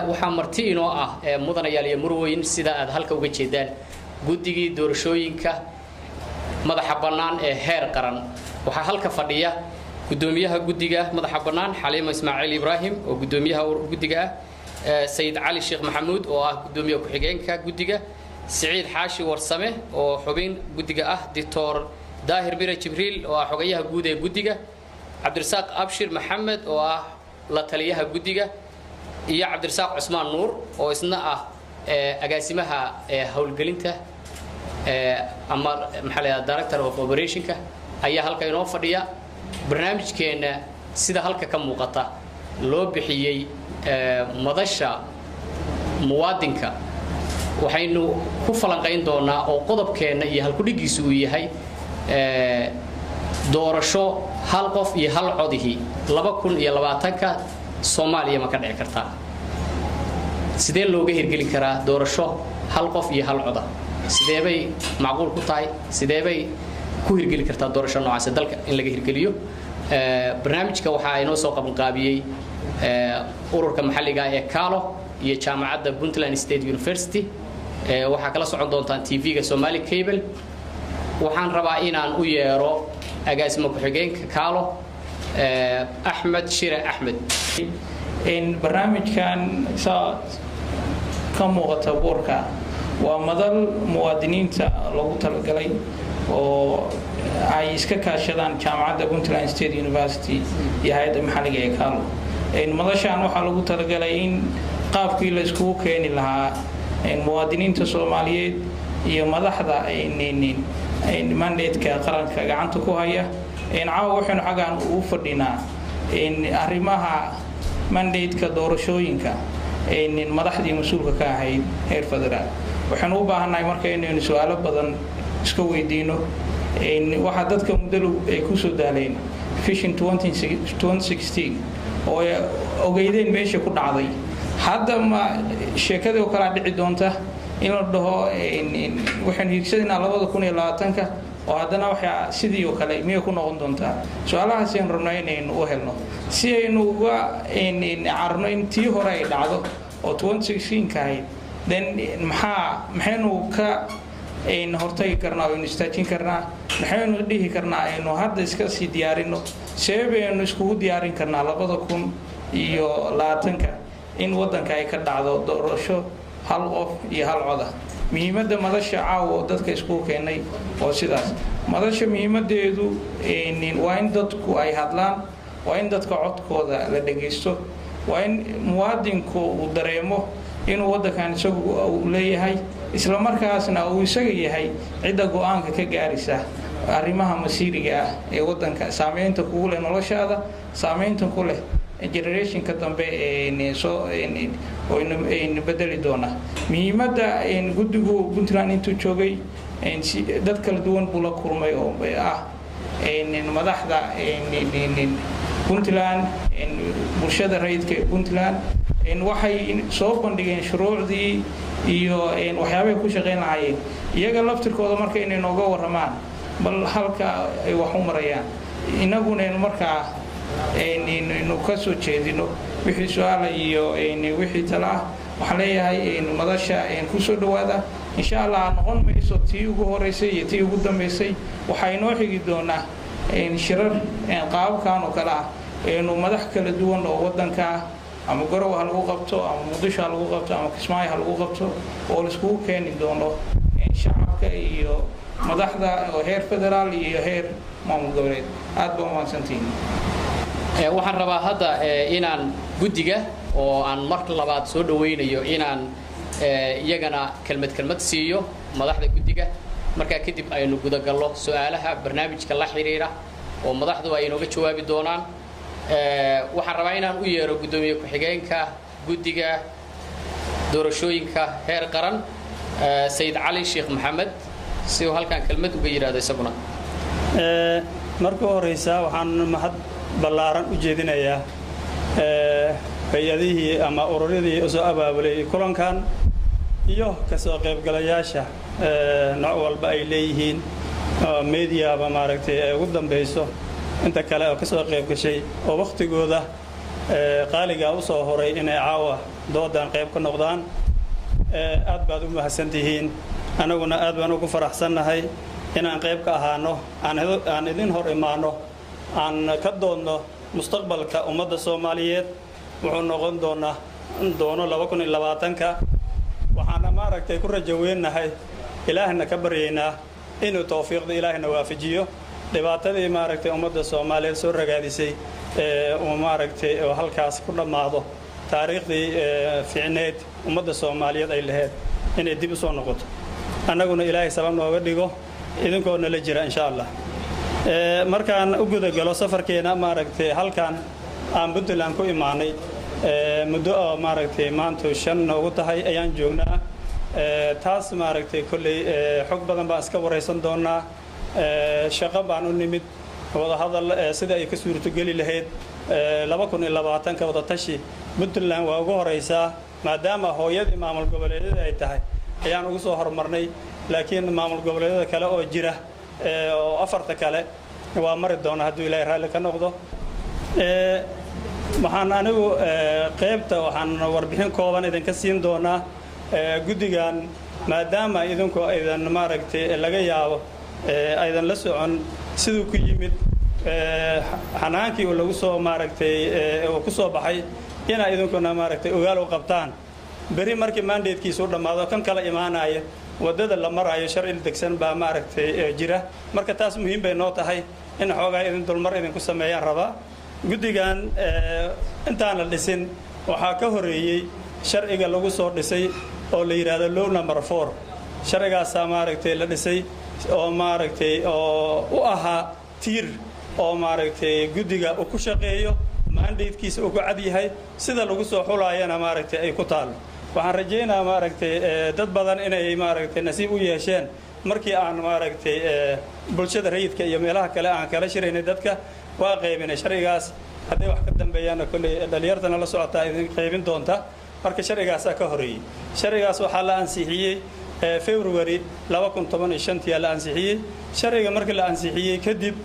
Waxaa marti inoo ah, mudanayaal iyo murweyn, sida aad halka uga jeedaan, guddigii doorashooyinka madaxa bannaan ee heer qaran. Waxaa halka fadhiya gudoomiyaha guddiga madaxa bannaan, Xaliimo Ismaaciil Ibraahim, oo gudoomiyaha guddiga ah, Sayid Cali Sheekh Maxamuud, oo ah gudoomiye ku-xigeenka guddiga, Siciid Xaashi Warsame, oo xubin guddiga ah, Doctor Daahir Bire Jibriil, oo ah xogayaha guud ee guddiga, Cabdirasaaq Abshir Maxamed, oo ah la taliyaha guddiga, iyo Cabdirasaaq Cusmaan Nuur, oo isna ah agaasimaha howlgelinta ama maxaa la yidhaha director of operationka, ayaa halka inoo fadhiya. Barnaamijkeenna, sida halka ka muuqata, loo bixiyey Madasha Muwaadinka, waxaynu ku falanqayn doonaa oo qodobkeenna iyo halkudhigiisu uu yahay doorasho hal qof iyo hal codihi 2020-ka Soomaaliya ma ka dhici kartaa? Sidee looga hirgelin karaa doorasho hal qof iyo hal coda? Sidee bay macquul ku tahay? Sidee bay ku hirgeli kartaa doorasho noocaas dalka in laga hirgeliyo? Barnaamijka waxaa inoo soo qabanqaabiyey ururka maxalliga ee Kaalo iyo jaamacadda Puntland State University. Waxaa kala socon doontaan TV-ga Somali Cable. Waxaan rabaa inaan u yeero agaasimo ku-xigeenka Kaalo, Axmed Shire Axmed. Barnaamijkan saa ka muuqata boorka waa madal muwaadiniinta loogu talagalay oo ay iska kaashadaan jaamacadda Puntland State University iyo hay-adda maxalliga ee Kaalo. Madashan waxaa lagu talagalay in qaabkii la iskugu keeni lahaa muwaadiniinta Soomaaliyeed iyo madaxda mandate-ka qaranka gacanta ku haya. Caawa waxaynu xaggaan ugu fadhinaa arrimaha mandate-ka doorashooyinka, madaxdii mas-uulka ka ahayd heer federaal. Waxaynu u baahannahay marka inaynu su-aalo badan iska weydiino. Waxaa dadka muddalo ay kusoo daaleen Vision oo ay ogeydeen meesha ku dhacday. Hadda ma sheekadii oo kalaa dhici doonta in la dhaho waxaynu hiigsanaynaa 2020-ka, oo haddana waxaa sidii oo kale miyay ku noqon doontaa? Su-aalahaas aynu rabnaa inaynu u helno si aynu uga carno in tii hore ay dhacdo oo ka ahayd. Then maxaynu ka hortagi karnaa, aynu istaajin karnaa? Maxaynu dhihi karnaa aynu hadda iska sii diyaarino? See baynu iskugu diyaarin karnaa 2020-ka in waddanka ay ka dhacdo doorasho hal qof iyo hal coda? Muhiimadda madasha caawa oo dadka iskugu keenay oo sidaas, madasha muhiimadeedu waa in dadku ay hadlaan, waa in dadka codkooda la dhagaysto, waa in muwaadinku uu dareemo inuu waddankan isagu uu leeyahay, isla markaasna uu isaga yahay cidda go-aanka ka gaaraysa arrimaha masiiriga ah ee waddanka, saameynta kugu leh noloshaada, saameynta ku leh generationka dambe soo bedeli doona. Muhiimadda guddigu Puntland intuu joogay dad kala duwan buu la kulmay oo ah madaxda Puntland, bulshada rayidka ee Puntland. Waxay soo bandhigeen shuruucdii iyo waxyaabahay ku shaqayn lahaayeen iyaga laftirkooda. Marka inay nooga warramaan bal halka ay wax u marayaan, innaguna aynu markaa aynu ka soo jeedino wixii su-aala iyo wixii tala ah. Waxaan leeyahay madasha kusoo dhawaada. Insha Allah noqon mayso tii ugu horeysay iyo tii ugu dambeysay. Waxaa inoo xigi doonaa shirar qaababkan oo kale ah aynu madax kala duwan oo waddanka ah, ama Garow ha lagu qabto, ama Muqdisho ha lagu qabto, ama Kismaayo ha lagu qabto, oo laiskugu keeni doono shacabka iyo madaxda oo heer federaal iyo heer maamul goboleed. Aad baa umahadsantihiin. Waxaan rabaa hadda inaan guddiga, oo aan mar labaad soo dhawaynayo, inaan iyagana kelmad kelmad siiyo madaxda guddiga. Markaa kadib aynu gudagallo su-aalaha barnaamijka la xiriira oo madaxdu ay inooga jawaabi doonaan. Waxaan rabaa inaan u yeero guddoomiye ku-xigeenka guddiga doorashooyinka heer qaran, Sayid Cali Sheekh Maxamed, si uu halkan kelmad uga yidhaahdo isaguna. Marka u horeysa waxaan mahad ballaaran u jeedinayaa hay-adihii ama ururyadii usoo abaabulay kulankan iyo kasoo qaybgalayaasha nooc walba ay leeyihiin, mediaba maaragtay ay ugu dambayso, inta kale oo kasoo qayb gashay oo wakhtigooda qaaligaa u soo horay inay caawa doodan qayb ka noqdaan. Aad baad u mahadsantihiin, annaguna aad baan ugu faraxsannahay inaan qayb ka ahaano, aan idin hor imaano, aan ka doodno mustaqbalka ummadda Soomaaliyeed wuxuu noqon doonaa doono 2020-ka. Waxaana maaragtay ku rajo weynahay, Ilaahna ka baryaynaa inuu tawfiiqda Ilaahna waafajiyo, dhibaatadii maaragtay ummadda Soomaaliyeed soo ragaadisay uu maaragtay oo halkaas ku dhammaado, taariikhdii fiicneed ummadda Soomaaliyeed ay lahayd inay dib u soo noqoto, annaguna Ilaahay sabab nooga dhigo idinkoo nala jira insha Allah. Markaan u gudagalo safarkeena maaragtay halkan aan Puntland ku imaanay, muddo oo maaragtay maanta 5 noogu tahay ayaan joognaa. Taas maaragtay kolley xog badan baan iska waraysan doonaa. Shaqo baan u nimid, wadahadal sida ay ka suurtogeli lahayd 2020-ka wadatashi. Puntland waa ugu horeysaa, maadaama hooyadii maamul goboleedyada ay tahay ayaan ugu soo horumarnay, laakiin maamul goboleedyada kale oo jira oo afarta kale waa mari doona hadduu Ilaahay raalli ka noqdo. Waxaan anigu qaybta waxaan warbixin kooban idinka siin doonaa guddigan, maadaama idinku aydan maaragtay laga yaabo aydan la socon siduu ku yimid, xanaankii uu lagu soo maaragtay uu ku soo baxay, inaa idinkuna maaragtay ogaal u qabtaan. Berri markii mandatekiisa u dhammaado kan kala imaanaya, waddada la marayo sharci degsan baa maaragtay jira. Marka taas muhiim bay noo tahay in xoogaa idin dulmar idinku sameeyaan rabaa. Guddigan intaan la dhisin waxaa ka horeeyey sharciga lagu soo dhisay oo la yidhaahdo Law Number 4. Sharcigaasaa maaragtay la dhisay oo maaragtay oo u ahaa tiir oo maaragtay guddiga uu ku shaqeeyo, mandatekiisa uu ku cad yahay, sida lagu soo xulaayana maaragtay ay ku taalo. Waxaan rajaynayaa maaragtay dad badan inay maaragtay nasiib u yeesheen markii aan maaragtay bulshada rayidka iyo meelaha kale aan kala shiraynay dadka, waa qaybinay sharcigaas. Hadday wax ka dambeeyaanna kolley dhalinyartana la socotaa idin qaybin doonta. Marka sharcigaasaa ka horeeyey. Sharcigaas waxaa la ansixiyey February 2015-tii la ansixiyey. Sharciga markii la ansixiyey kadib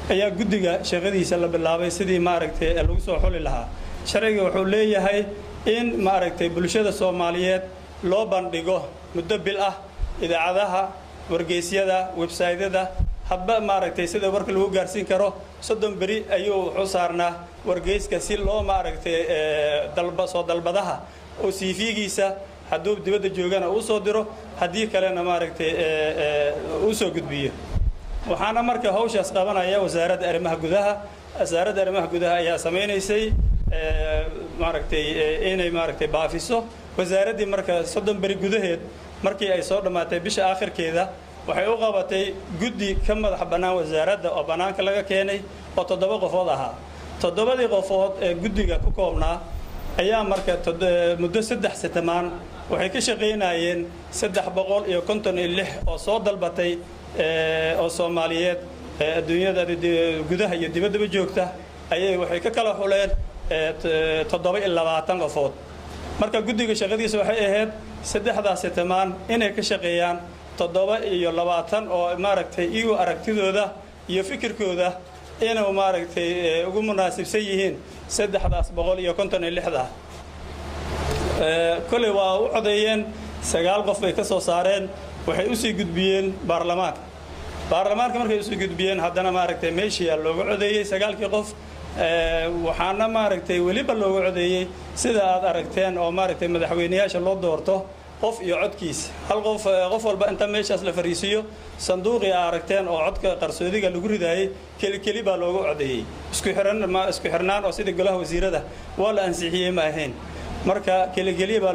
ayaa guddiga shaqadiisa la bilaabay, sidii maaragtay lagu soo xuli lahaa. Sharciga wuxuu leeyahay in maaragtay bulshada Soomaaliyeed loo bandhigo muddo bil ah idaacadaha, wargeysyada, websaydyada, hadba maaragtay sida warka lagu gaarsiin karo. 30 beri ayuu wuxuu saarnaa wargeyska si loo maaragtay dalba soo dalbadaha oo CV-giisa hadduu dibadda joogana uu soo diro, haddii kalena maaragtay uu soo gudbiyo. Waxaana marka hawshaas qabanaya Wasaaradda Arrimaha Gudaha. Wasaaradda Arrimaha Gudaha ayaa samaynaysay maaragtay inay maaragtay baafiso. Wasaaraddii marka 30 beri gudaheed markii ay soo dhammaatay bisha aakhirkeeda, waxay u qabatay guddi ka madax bannaan wasaaradda oo bannaanka laga keenay oo 7 qofood ahaa. Toddobadii qofood ee guddiga ku koobnaa ayaa marka muddo 3 sitamaan waxay ka shaqaynayeen 356 oo soo dalbatay oo Soomaaliyeed, adduunyada gudaha iyo dibaddaba joogta, ayay waxay ka kala xuleen 27 qofood. Marka guddiga shaqadiisa waxay ahayd saddexdaas sitamaan inay ka shaqeeyaan 27 oo maaragtay iyagu aragtidooda iyo fikirkooda inuu maaragtay ugu munaasibsan yihiin 356-da. Kolley waa u codeeyeen, 9 qof bay ka soo saareen, waxay usii gudbiyeen baarlamaanka. Baarlamaanka markay usii gudbiyeen haddana maaragtay meeshiyaa looga codeeyey sagaalkii qof. Waxaana maaragtay weliba looga codeeyey sida aad aragteen oo maaragtay madaxweyneyaasha loo doorto, qof iyo codkiisa, hal qof. Qof walba inta meeshaas la fariisiiyo, sanduuqii aa aragteen oo codka qarsoodiga lagu ridaayey, keli keli baa looga codeeyey. Isku xiran ma isku xirnaan oo sidii golaha wasiirada waa la ansixiyey ma ahayn. Marka keligeliya baa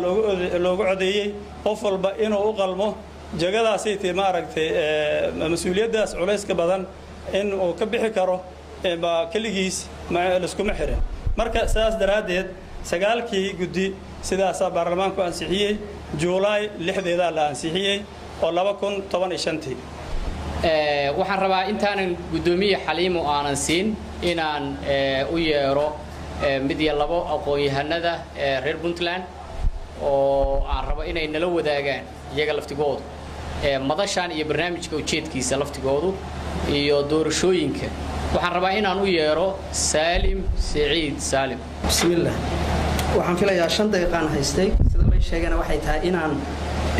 loogu codeeyey, qof walba inuu u qalmo jagadaasay tii maaragtay mas-uuliyaddaas culayska badan in uu ka bixi karo baa keligiis laiskuma xirin. Marka sidaas daraaddeed sagaalkii guddi sidaasaa baarlamaanku ansixiyey, Juulaay 6-deedaa la ansixiyey oo 2015-tii. Waxaan rabaa intaanan guddoomiye Xaliimo aanan siin inaan u yeero mid iyo labo aqoon-yahanada reer Puntland oo aan rabo inay nala wadaagaan iyaga laftigoodu madashan iyo barnaamijka ujeedkiisa laftigoodu iyo doorashooyinka. Waxaan rabaa inaan u yeero Saalim Siciid Saalim. Bismillaah. Waxaan filayaa 5 daqiiqaan haystay. Sida lay sheegana waxay tahay inaan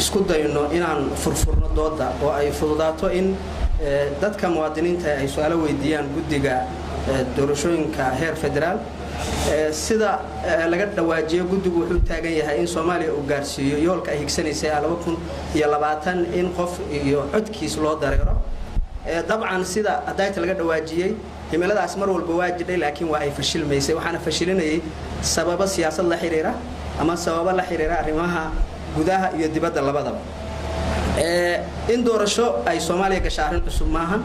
isku dayno inaan furfurno dooda oo ay fududaato in dadka muwaadiniinta ay su-aalo weydiiyaan guddiga doorashooyinka heer federaal. Sida laga dhawaajiyo, guddigu wuxuu taagan yahay in Soomaaliya uu gaarsiiyo yoolka ay higsanaysay 2020, in qof iyo codkiis loo dareero. Dabcan, sida hadayta laga dhawaajiyey, himiladaas mar walba waa jidhay, laakiin waa ay fashilmaysay. Waxaana fashilinayay sababo siyaasad la xiriira ama sababo la xiriira arrimaha gudaha iyo dibadda labadaba. In doorasho ay Soomaaliya gasha arrin cusub maaha.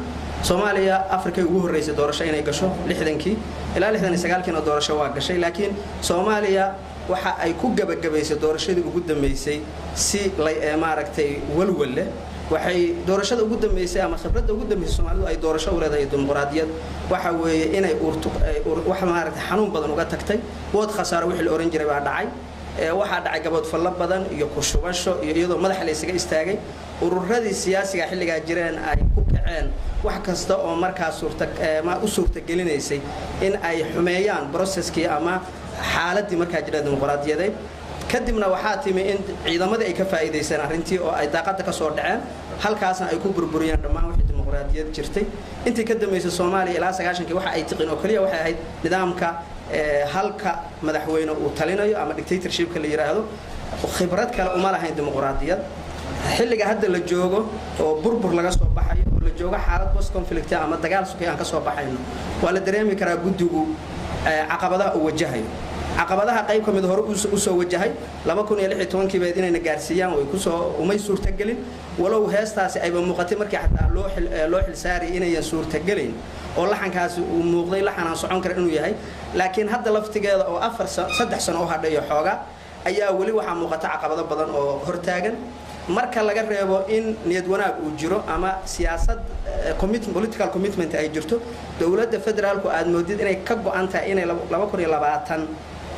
Soomaaliya Afrikay ugu horreysay doorasho inay gasho 60-kii, ilaa 69-kiina doorasho waa gashay, laakiin Soomaaliya waxa ay ku gebagabaysay doorashadii ugu dambeysay si maaragtay walwal leh. Waxay doorashada ugu dambeysay ama khibradda ugu dambeysay Soomaalidu ay doorasho u leedahay dimuqraadiyad waxa weeye inay urto wax maaragtay xanuun badan uga tagtay. Wood khasaaro wixii la oran jiray baa dhacay. Waxaa dhacay gaboodfallo badan iyo ku-shubasho, iyo iyadoo madaxa la isaga istaagay ururadii siyaasiga xilligaa jireen ay ku kaceen wax kasta oo markaa suurta u suurtagelinaysay in ay xumeeyaan processkii ama xaaladdii markaa jira dimuqraadiyadeed. Kadibna waxaa timi in ciidamadii ay ka faa'iidaysteen arrintii oo ay daaqadda ka soo dhaceen, halkaasna ay ku burburiyeen dhammaan wixii dimuqraadiyad jirtay. Intii ka dambeysay Soomaaliya ilaa 90-kii waxa ay tiqin oo keliya waxay ahayd nidaamka halka madaxweyne uu talinayo ama dictatorshipka la yidhaahdo. Khibrad kale uma lahayn dimuqraadiyad. Xilliga hadda la joogo oo burbur laga soo baxayo oo la joogo xaalad post conflict ama dagaal sukay aan ka soo baxayno, waa la dareemi karaa guddigu caqabadaha uu wajahayo. Caqabadaha qayb ka mid hore usoo wajahay 2016-kii bayd inayna gaarsiiyaan way kusoo umay suurtagelin, walow heestaasi ayba muuqatay markii xataa loo xilsaarayay inayan suurtagelayn oo laxankaasi uu muuqday laxan aan socon kara inuu yahay. Laakiin hadda laftigeeda oo afar 3 sano u hadhayo xoogaa ayaa weli waxaa muuqata caqabado badan oo hortaagan. Marka laga reebo in niyad wanaag uu jiro ama siyaasad political commitment ay jirto, dowladda federaalku aad moodid inay ka go-an tahay inay 2020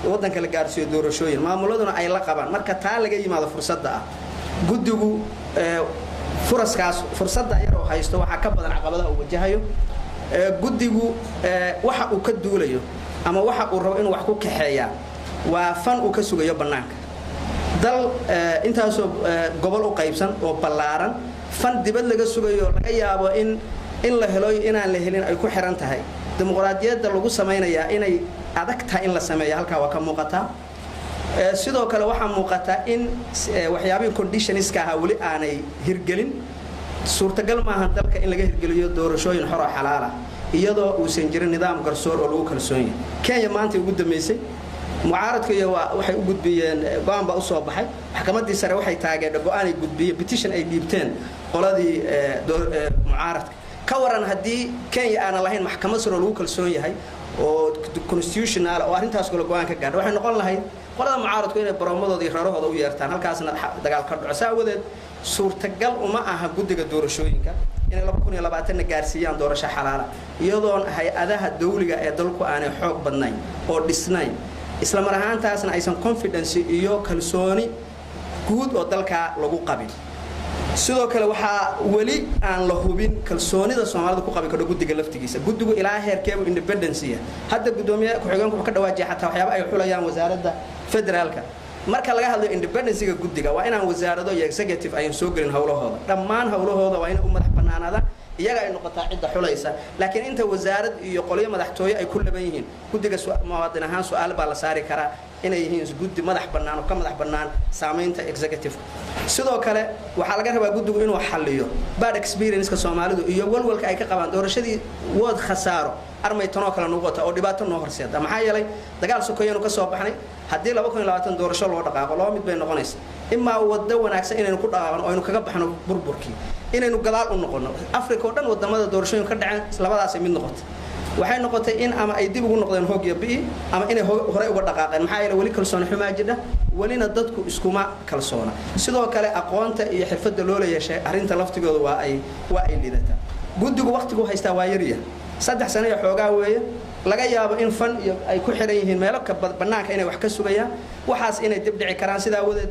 waddanka la gaarsiiyo doorashooyin, maamuladuna ay la qabaan. Marka taa laga yimaado, fursadda ah guddigu furaskaas fursadda yaroo haysto waxaa ka badan caqabadaha uu wajahayo. Guddigu waxa uu ka duulayo ama waxa uu rabo inuu wax ku kaxeeyaa waa fan uu ka sugayo bannaanka. Dal intaasoo gobol u qaybsan oo ballaaran, fan dibad laga sugayo, laga yaabo in la helo inaan la helin ay ku xiran tahay dimuqraadiyadda lagu samaynayaa inay adag tahay in la sameeyo, halkaa waa ka muuqataa. Sidoo kale waxaa muuqataa in waxyaabihii conditionska ahaa weli aanay hirgelin. Suurtagal maaha dalka in laga hirgeliyo doorashooyin xor oo xalaala iyadoo uusan jirin nidaam garsoor oo lagu kalsoon yahay. Kenya maanta ugu dambeysay mucaaradka iyo waxay u gudbiyeen go-aan baa usoo baxay. Maxkamaddii sare waxay taageedha go-aan ay gudbiyeen, petition ay dhiibteen qoladii mucaaradka. Ka waran haddii Kenya aanan lahayn maxkamad sare oo lagu kalsoon yahay oo constitutional oo arrintaas kale go-aan ka gaadha? Waxay noqon lahayd qolada mucaaradku inay baroomadooda iyo reerahooda u yeertaan, halkaasna dagaal ka dhaco. Saa awadeed suurtagal uma aha guddiga doorashooyinka inay 2020-na gaarsiiyaan doorasho xalaala iyadoon hay-adaha dawliga ee dalku aanay xoog badnayn oo dhisnayn, isla mar ahaantaasna aysan confidence iyo kalsooni guud oo dalkaa lagu qabin. Sidoo kale waxaa weli aan la hubin kalsoonida Soomaalida ku qabi kardho guddiga laftigiisa. Guddigu ilaa heerkeebu independency? Hadda guddoomiye ku-xigeenku wuxuu ka dhawaajiyay xataa waxyaaba ay xulayaan wasaaradda federaalka. Marka laga hadlayo independencyga guddiga, waa inaan wasaarado iyo executive ayan soo gelin howlahooda. Dhammaan howlahooda waa inay u madax bannaanaadaan, iyaga ay noqotaa cidda xulaysa. Laakiin inta wasaarad iyo qolyo madaxtooye ay ku laban yihiin guddiga, muwaadin ahaan su-aal baa la saari karaa inay yihiin guddi madax bannaan oo ka madax bannaan saamaynta executive. Sidoo kale waxaa laga rabaa guddigu inuu xalliyo bad experience-ka Soomaalidu iyo walwalka ay ka qabaan doorashadii wood khasaaro armay tanoo kale nagu wata oo dhibaato noo horseeda. Maxaa yeelay dagaal sokeeyanu ka soo baxnay. Haddii 2020 doorasho loo dhaqaaqo, laba mid bay noqonaysa: imaa waddo wanaagsan inaynu ku dhaqaaqno oo aynu kaga baxno burburkii, inaynu gadaal u noqono. Africa oo dhan wadamada doorashooyin ka dhaceen labadaasay mid noqotay. Waxay noqotay in ama ay dib ugu noqdeen hoog iyo bi'i ama inay horey uga dhaqaaqeen. Maxaa yeele weli kalsooni xumaa jidha, welina dadku iskuma kalsoona. Sidoo kale aqoonta iyo xirfadda loola yeeshay arrinta laftigooda waa ay liidataa. Guddigu waqtigu haystaa waa yarya, 3 sano iyo xoogaa weeye. Laga yaabo in fan iyo ay ku xiran yihiin meelo ka bannaanka inay wax ka sugayaan, waxaas inay dib dhici karaan. Sidaa awadeed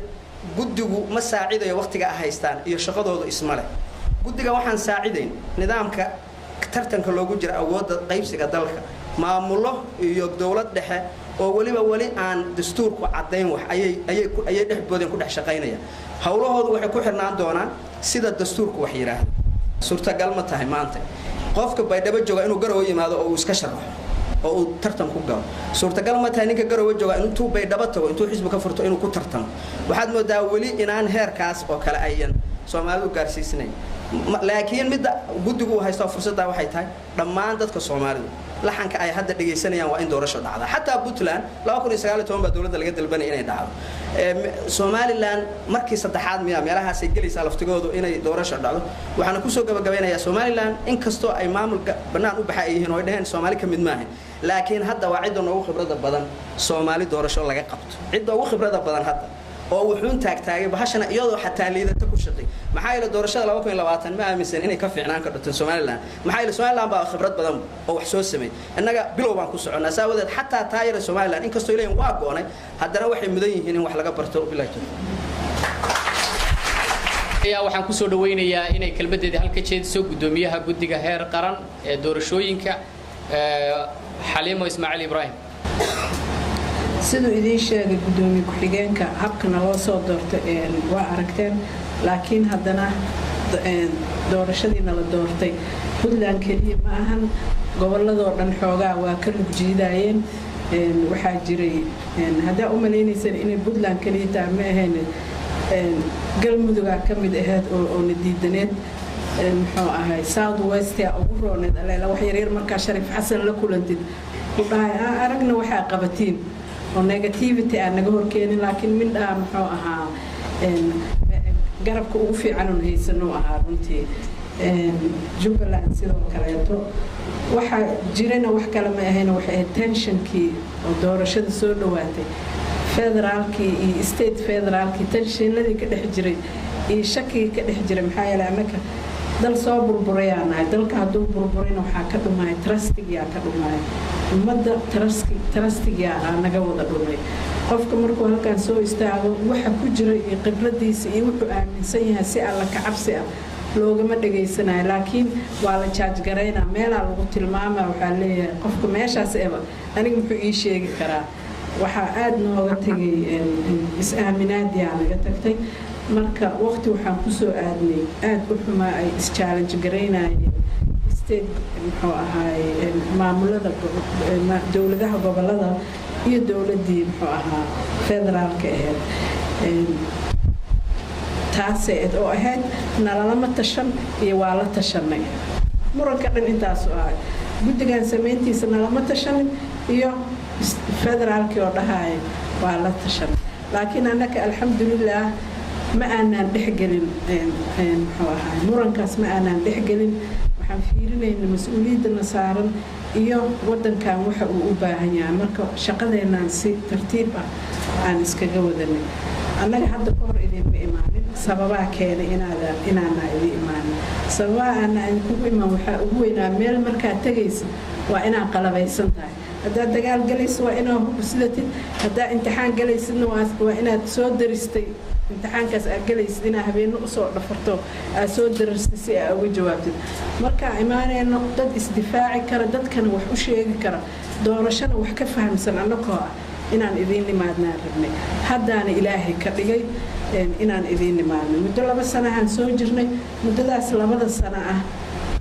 guddigu ma saacidayo waqtiga a haystaan iyo shaqadoodu isma leh. Guddiga waxaan saacidayn nidaamka tartanka loogu jira awoodda qaybsiga dalka, maamullo iyo dowlad dhexe. Oo weliba weli aan dastuurku caddayn wax ayay dhex boodeen, ku dhex shaqaynayaan. Howlahoodu waxay ku xirnaan doonaan sida dastuurku wax yidhaahdo. Suurtagal ma tahay maanta qofka Baydhabo jooga inuu Garowe yimaado oo uu iska sharaxo oo uu tartan ku galo? Suurtagal ma tahay ninka Garowe jooga intuu Baydhabo tago, intuu xisbi ka furto, inuu ku tartamo? Waxaad moodaa weli inaan heerkaas oo kale ayan Soomaalidu gaarsiisnayn. Laakiin midda guddigu uu haysto fursaddaa waxay tahay dhammaan dadka Soomaalidu laxanka ay hadda dhegaysanayaan waa in doorasho dhacda. Xataa Puntland 2019 baa dowladda laga dalbanaya inay dhacdo. Somaliland markii saddexaad miya meelahaasay gelaysaa laftigoodu inay doorasho dhacdo. Waxaana kusoo gabagabaynayaa, Somaliland inkastoo ay maamulka bannaan u baxa ay yihiin oo ay dhaheen Soomaali ka mid maahan, laakiin hadda waa cidda noogu khibrada badan Soomaali doorasho laga qabto, cidda ugu khibrada badan hadda oo wuxuun taagtaagay bahashana iyadoo xataa liidata ku shaqay. Maxaa yeelay doorashada 2020 ma aaminsan inay ka fiicnaan karto Somaliland. Maxaa yeelay Somaliland baa khibrad badan oo wax soo sameey, innaga bilow baan ku soconnaa. Saa wadeed xataa taayira Somaliland inkastoo leeyihin waa go'nay, haddana waxay mudan yihiin in wax laga barto. Bilahi. Ayaa waxaan kusoo dhawaynayaa inay kelmaddeedii halka jeediso guddoomiyaha guddiga heer qaran ee doorashooyinka, Xaliimo Ismaaciil Ibraahim. Siduu idiin sheegay guddoomiye ku-xigeenka, habkana loo soo doortay waa aragteen, laakiin haddana doorashadiina la doortay Puntland keliya ma ahan, gobolladoo dhan xoogaa waa ka lug jiidaayeen. Waxaa jiray, haddaa u malaynayseen inay Puntland keliya tahay, ma ahayn. Galmudugaa ka mid ahayd oo na diidaneed, muxuu ahay, South Westia ugu rooneed. Aleela wax yaryar markaa Shariif Xasan la kulantid ku dhahay, aragna waxaa qabatiin oo negativity aan naga horkeenin, laakiin mindhaa muxuu ahaa garabka ugu fiican haysanuu ahaa runtii. Jubbaland sidoo kaleeto. Waxaa jirana wax kale ma ahayn, waxay ahayd tensionkii oo doorashada soo dhowaatay, federaalkii iyo state federaalkii, tensionadii ka dhex jiray iyo shakigii ka dhex jiray. Maxaa yeelay annaka dal soo burburayaa nahay. Dalka hadduu burburayna waxaa ka dhumaya trustigiyaa ka dhumaya ummadda, trustigiyaa aa naga wada dhumay. Qofka markuu halkan soo istaago, waxa ku jira iyo khibradiisa iyo wuxuu aaminsan yahay si alla ka cabsi ah loogama dhegaysanayo, laakiin waa la judge garaynaa, meelaa lagu tilmaamaa. Waxaa leeyahay qofka meeshaas eba aniga muxuu ii sheegi karaa? Waxaa aada nooga tegay is-aaminaadiyaa naga tagtay. Marka waqti waxaan kusoo aadnay aada u xumaa, ay is-challenge garaynayeen state, muxuu ahaay, maamulada dowladaha gobolada iyo dowladdii, muxuu ahaa, federaalka ahayd. Taasay ahayd oo ahayd nalalama tashan iyo waa la tashanay. Muranka dhan intaasu ahay, guddigan samayntiisa nalama tashanin iyo federaalkii oo dhahaya waa la tashanay. Laakiin annaka alxamdulilaah ma aanaan dhexgelin, muxuu ahaay, murankaas ma aanaan dhexgelin. Waxaan fiirinayna mas-uuliyaddana saaran iyo waddankan waxa uu u baahan yahay. Marka shaqadeenaan si tartiib ah aan iskaga wadanay. Annaga hadda ka hor idinma imaanin, sababaha keenay inaadaan inaana idin imaanin, sababaha aana idinkugu imaan waxaa ugu weynaa meel markaad tegaysa waa inaad qalabaysan tahay. Haddaad dagaal galaysa waa inaad hubsidatid, haddaad imtixaan galaysidna waa inaad soo daristay imtixaankaas aad galaysid, inaad habeenno usoo dhafarto, aad soo dararstay si aad uga jawaabtid. Markaa imaanayno dad isdifaaci kara, dadkana wax u sheegi kara, doorashana wax ka fahamsan annakoo ah inaan idiin nimaadnaan rabnay. Haddaana Ilaahay ka dhigay inaan idiin nimaadno. Muddo 2 sanahaan soo jirnay. Muddadaas 2da sano ah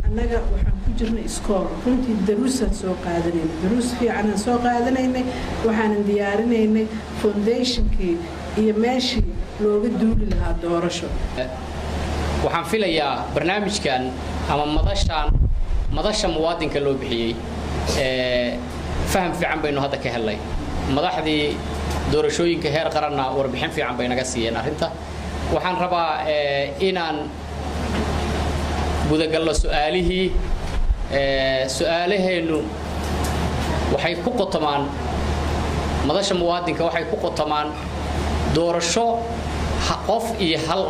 annaga waxaan ku jirnay iskool runtii, daruusaan soo qaadanaynay, daruus fiicanaan soo qaadanaynay. Waxaanan diyaarinaynay foundationkii iyo meeshii looga duuli lahaa doorasho. Waxaan filayaa barnaamijkan ama madashaan, madasha muwaadinka loo bixiyey, faham fiican baynu hadda ka helnay. Madaxdii doorashooyinka heer qaranna warbixin fiican bay naga siiyeen arrinta. Waxaan rabaa inaan gudagallo su-aalihii. Su-aalaheennu waxay ku qotomaan madasha muwaadinka, waxay ku qotomaan doorasho qof iyo hal,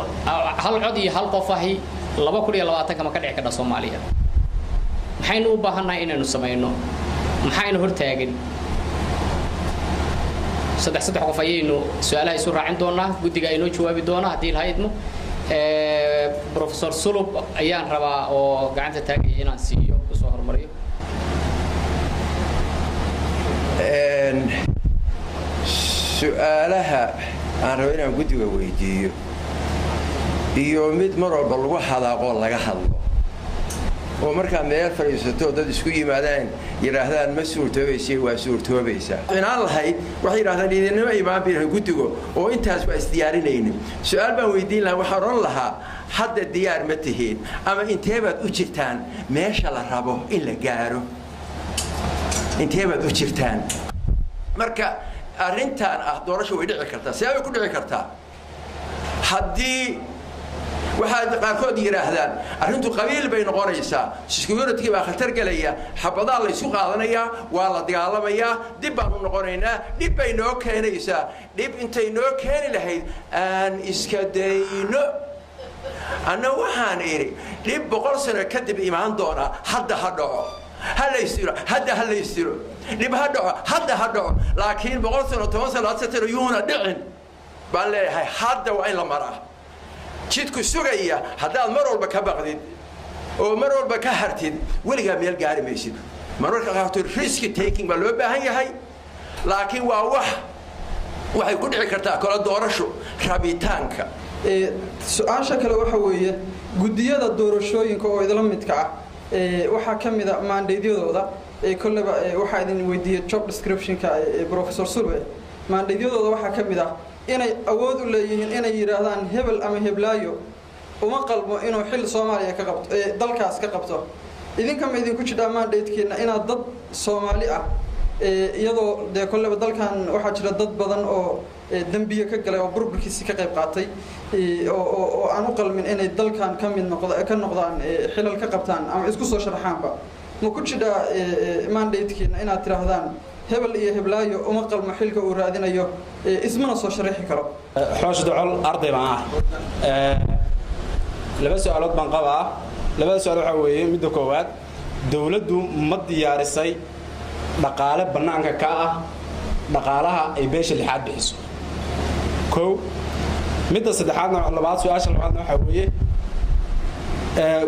hal cod iyo hal qof ahi 2020-ka ma ka dhici karta Soomaaliya? Maxaynu u baahannahay inaynu samayno? Maxaynu hortaagin? Saddex saddex qof ayaynu su-aalaha isu raacin doonaa, guddiga aynoo jawaabi doonaa haddii laha idmo. Professor Sulub ayaan rabaa oo gacanta taagaya inaan siiyo kusoo hormariyo. Su-aalaha aan rabo inaan guddiga weydiiyo iyo mid mar walba lagu hadaaqoo laga hadlo oo markaa meel fadhiisato dad isku yimaadaan yidhaahdaan ma suurtoobaysa, waa suurtoobaysaa inaan lahayd. Waxay yidhahdaan idinima imaan bay guddigo oo intaas waa isdiyaarinaynin. Su-aal baan weydiin lahaa, waxaan odhan lahaa: hadda diyaar ma tihiin ama intee baad u jirtaan meesha la rabo in la gaaro? Intee baad u jirtaan? Marka arrintan ah doorasho way dhici kartaa, see bay ku dhici kartaa? Haddii waxaad qaarkood yidhaahdaan arrintu qabiil bay noqonaysaa, security baa khatar gelaya, xabadaa la isku qaadanayaa, waa la dagaalamayaa, dib baan u noqonaynaa, dhib bay noo keenaysaa. Dhib intay noo keeni lahayd aan iska dayno. Anna waxaan idhi, dhib 100 sano kadib imaan doonaa hadda ha dhaco, ha laysdilo, hadda ha laysdilo. Dhib ha dhaco, hadda ha dhaco, laakiin 100 sano, 10 sano, 10 sano yuuna dhicin baan leeyahay. Hadda waa in la maraa jidku sugaya. Haddaad mar walba ka baqdid oo mar walba ka hartid, weligaa meel gaari maysid. Marmarka qaarkood risk taking baa loo baahan yahay, laakiin waa wax waxay ku dhici kartaa kala doorasho rabitaanka. Su-aasha kale waxa weeye, guddiyada doorashooyinka oo idla midka ah waxaa ka mid a mandate-yadooda. Kolleba waxaa idin weydiiyey job descriptionka Professor Sulwe. Mandate-yadooda waxaa ka mid ah inay awood u leeyihiin inay yidhaahdaan hebel ama heblaayo uma qalmo inuu xil Soomaaliya ka qabto, dalkaas ka qabto. Idinka ma idinku jidhaa mandate-kiina inaad dad Soomaali ah, iyadoo dee kolleba dalkan waxaa jira dad badan oo dembiye ka galay oo burburkiisi ka qayb qaatay oo aan u qalmin inay dalkan ka mid noqd ka noqdaan, xilal ka qabtaan ama isku soo sharaxaanba, ma ku jidhaa mandate-kiina inaad tidhaahdaan hebel iyo heblaayo uma qalmo xilka uu raadinayo, ismana soo sharaxi karo? Xoosh Docol, arday baan ah. Laba su-aalood baan qabaa. Labada su-aal waxaa weeye, midda koowaad, dowladdu ma diyaarisay dhaqaale bannaanka ka ah dhaqaalaha ay beesha lixaad bixiso? Kow. Midda saddexaadna, labaad, su-aasha labaadna waxaa weeye,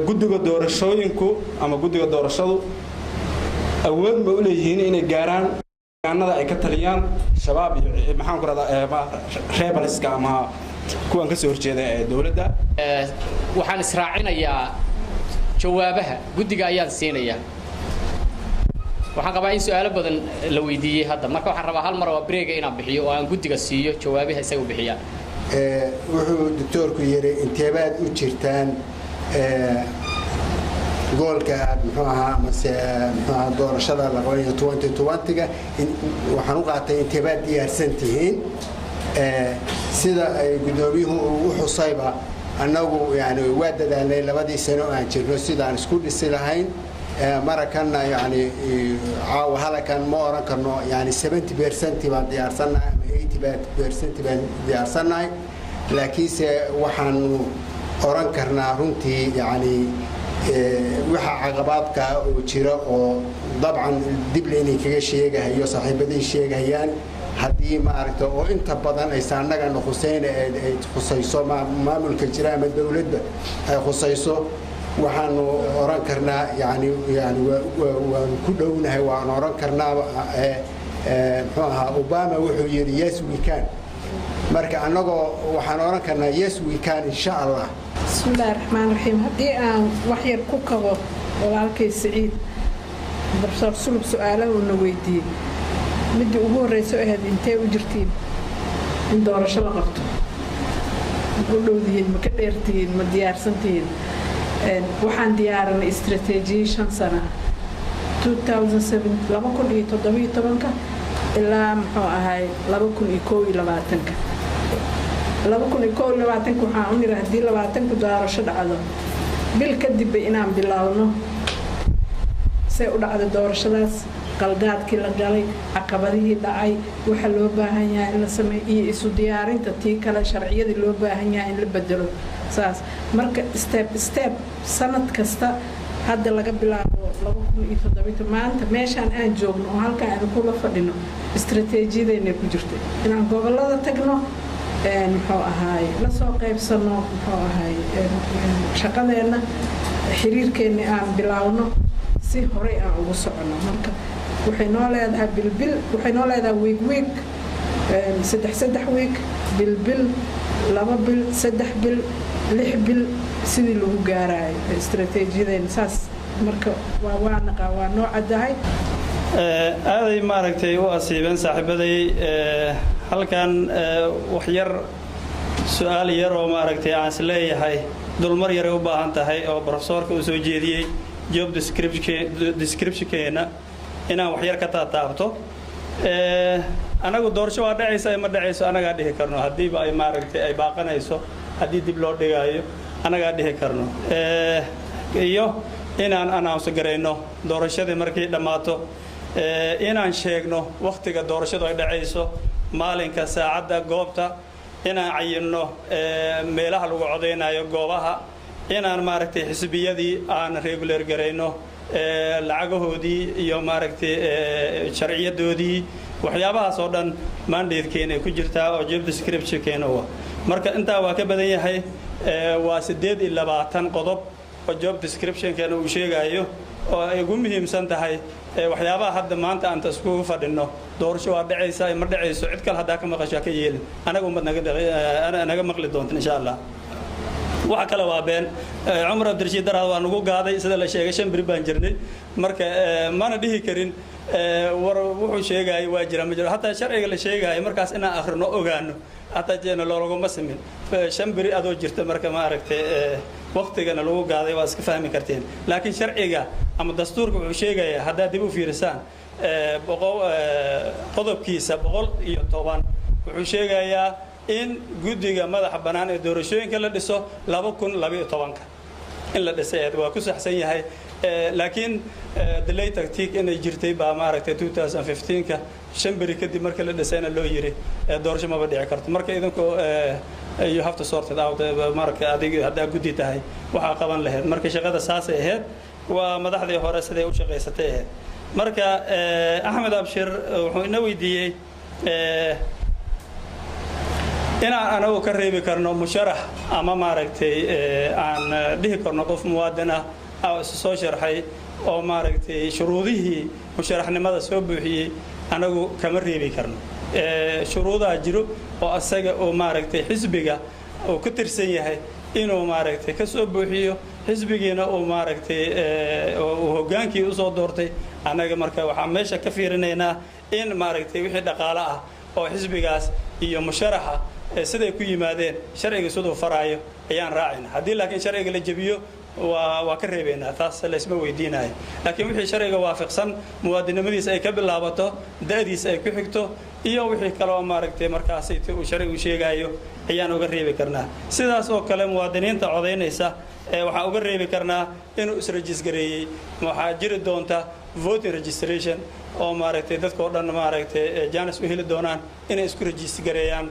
guddiga doorashooyinku ama guddiga doorashadu awood ma u leeyihiin inay gaaraan deegaanada ay ka taliyaan Shabaab iyo, maxaan ku rahdaa, rebelska ama kuwan ka soo horjeeda ee dowladda? Waxaan israacinayaa jawaabaha guddiga ayaan siinayaa. Waxaan qabaa in su-aalo badan la weydiiyey hadda. Marka waxaan rabaa hal mar oo break-ga inaan bixiyo oo aan guddiga siiyo jawaabaha isaga bixiyaan. Wuxuu doctoorku yidhi, inteebaad u jirtaan goal-ka aad, muxuu ahaa, amase muxuu ahaa doorashada la qabanayo 2020-ga? Waxaan u qaatay inteebaad diyaarsan tihiin. Sida ay guddoomiyuhu uu u xusayba, annagu yani waa dadaalnay labadii sano aan jirno sidaan isku dhisi lahayn. Marakanna yani caawa halakan ma oran karno yani 70% baan diyaarsannahay ama 80% baan diyaarsannahay, laakiinse waxaanu oran karnaa runtii yani waxa caqabaadka oo jira oo dabcan dib laynay kaga sheegahayo, saaxiibadii sheegahayaan, haddii maaragta oo inta badan aysan annagana khuseyn, ay khusayso maamulka jira ama dowladda ay khusayso, waxaanu oran karnaa yani waanu ku dhownahay. Waanu oran karnaa, muxuu ahaa, Obama wuxuu yidhi, "Yes, we can." Marka annagoo waxaan oran karnaa, "Yes, we can," insha Allah. Bismillahi raxmaan raxiim. Haddii aan wax yar ku kabo walaalkay Siciid, Professor Sulub, su-aalaha uuna weydiiyey, midii ugu horreysa ahayd, intee u jirtiin in doorasho la qabto? Ma u dhowdihiin? Ma ka dheertihiin? Ma diyaarsantihiin? Waxaan diyaarinay istaraatiijiye 5 sana, 2017-ka ilaa, muxuu ahay, 2021-ka. 2021-ka waxaan u niri, haddii 20-ku doorasho dhacdo, bil kadibba inaan bilaabno. Say u dhacday doorashadaas, qaldaadkii la galay, caqabadihii dhacay, waxa loo baahan yahay in la sameeyo iyo isu diyaarinta tii kale, sharciyadii loo baahan yahay in la bedelo. Saas marka step step sanad kasta, hadda laga bilaabo 2007, maanta meeshaan aan joogno oo halkaan aan kula fadhino, istaraatiijiyadeenay ku jirtay inaan gobollada tagno, muxuu ahaay, la soo qaybsano, muxuu ahaay, shaqadeenna, xiriirkeenna aan bilaawno si horey aan ugu soconno. Marka waxay noo leedahay bilbil, waxay noo leedahay week week. 3 week, bil, 2 bil, 3 bil, 6 bil sidii lagu gaarayo istaraatiijiyadeen saas. Marka waa naqaa, waa noo caddahay. Aaday maaragtay u asiibeen saaxiibaday. Halkan wax yar su-aal yar oo maaragtay aan is leeyahay dulmar yaray u baahan tahay oo profesoorka uu soo jeediyey job descriptionkeena inaan wax yar ka taataabto. Anagu doorasho waa dhacaysa ma dhacayso anagaa dhihi karno, haddiiba ay maaragtay ay baaqanayso, haddii dib loo dhigaayo anagaa dhihi karno, iyo inaan announce garayno doorashadii markay dhammaato, inaan sheegno wakhtiga doorashadu ay dhacayso, maalinka, saacadda, goobta, inaan cayinno meelaha lagu codaynayo, goobaha, inaan maaragtay xisbiyadii aan regular garayno lacagahoodii iyo maaragtay sharciyadoodii. Waxyaabahaas oo dhan mandatekeena ay ku jirtaa oo job descriptionkeena wa. Marka intaa waa ka badan yahay, waa 28 qodob oo job descriptionkeena uu sheegayo, oo ay ugu muhiimsan tahay waxyaabaha hadda maanta aan iskugu fadhino. Doorasho waa dhacaysa ma dhacayso, cid kale haddaa ka maqasho ka yeelin, anaga ummad naga maqli doonta insha Allah. Waxa kale waa been. Cumar Cabdirashiid Daraad waa nagu gaaday, sida la sheegay 5 beri baan jirnay. Marka mana dhihi karin war wuxuu sheegayay waa jira ma jiro. Hataa sharciga la sheegaayo markaas inaan akhrino ogaano hataa jeena loolaguma simin 5 beri adoo jirta. Marka ma aragtay waqtigana lagu gaaday waa iska fahmi karteen, laakiin sharciga ama dastuurka wuxuu sheegayaa haddaad dib u fiirisaan qodobkiisa 110, wuxuu sheegayaa in guddiga madaxa bannaan ee doorashooyinka la dhiso 2012-ka in la dhisay. Waa ku saxsan yahay, laakiin delay tactic inay jirtay baa maaragtay 2015-ka 5 beri kadib marka la dhisayna loo yiri doorasho maba dhici karto. Marka idinku you have to sort it out. Marka adiga haddaa guddi tahay waxaa qaban lahayd. Marka shaqada saasay ahayd, waa madaxdii hore siday u shaqaysatay ahayd. Marka Axmed Abshir wuxuu ina weydiiyey inaan anagu ka reebi karno musharax ama maaragtay aan dhihi karno qof muwaadin ah oo isu soo sharxay oo maaragtay shuruudihii musharaxnimada soo buuxiyey, anagu kama reebi karno. Shuruudaha jiro oo asaga oo maaragtay xisbiga uu ka tirsan yahay inuu maaragtay ka soo buuxiyo, xisbigiina uu maaragtay uu hoggaankii usoo doortay. Annaga marka waxaan meesha ka fiirinaynaa in maaragtay wixii dhaqaale ah oo xisbigaas iyo musharaxa siday ku yimaadeen sharciga siduu faraayo ayaan raacayna. Haddii laakiin sharciga la jebiyo waa ka reebaynaa, taas laysma weydiinayo. Laakiin wixii sharciga waafaqsan, muwaadinimadiisa ay ka bilaabato, da'diisa ay ku xigto iyo wixii kaloo maaragtay markaas uu sharcigu sheegayo ayaan uga reebi karnaa. Sidaas oo kale muwaadiniinta codaynaysa waxaan uga reebi karnaa inuu isregister-gareeyey. Waxaa jiri doonta voting registration oo maaragtay dadka oo dhan maaragtay chance u heli doonaan inay isku register-gareeyaan.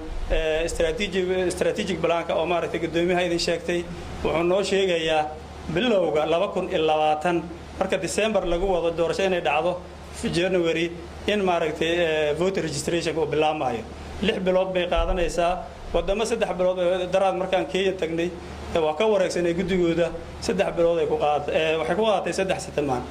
Strategic planka oo maaragtay guddoomiyaha idin sheegtay wuxuu noo sheegayaa bilowga 2020, marka December lagu wado doorasho inay dhacdo January, in maaragtay voter registration uu bilaabmayo. 6 bilood bay qaadanaysaa. Wadamo 3 bilood daraad markaan Kenya tagnay waa ka wareegsanay guddigooda, 3 bilood ay ku qaadatay, waxay ku qaadatay 3 sitimaan.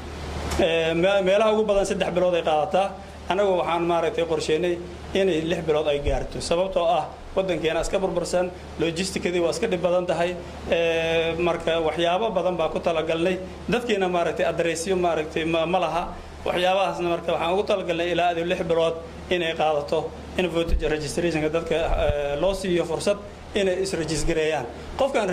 Meelaha ugu badan 3 bilood ay qaadataa. Annagu waxaan maaragtay qorsheynay inay 6 bilood ay gaarto, sababtoo ah waddankeena iska burbursan, logisticadii waa iska dhib badan tahay. Marka waxyaabo badan baa ku talagalnay, dadkiina maaragtay adreesyo maaragtay ma laha waxyaabahaasna. Marka waxaan ugu talagalnay ilaa adi 6 bilood inay qaadato in voter registrationka dadka loo siiyo fursad inay isregister-gareeyaan. Qofkaan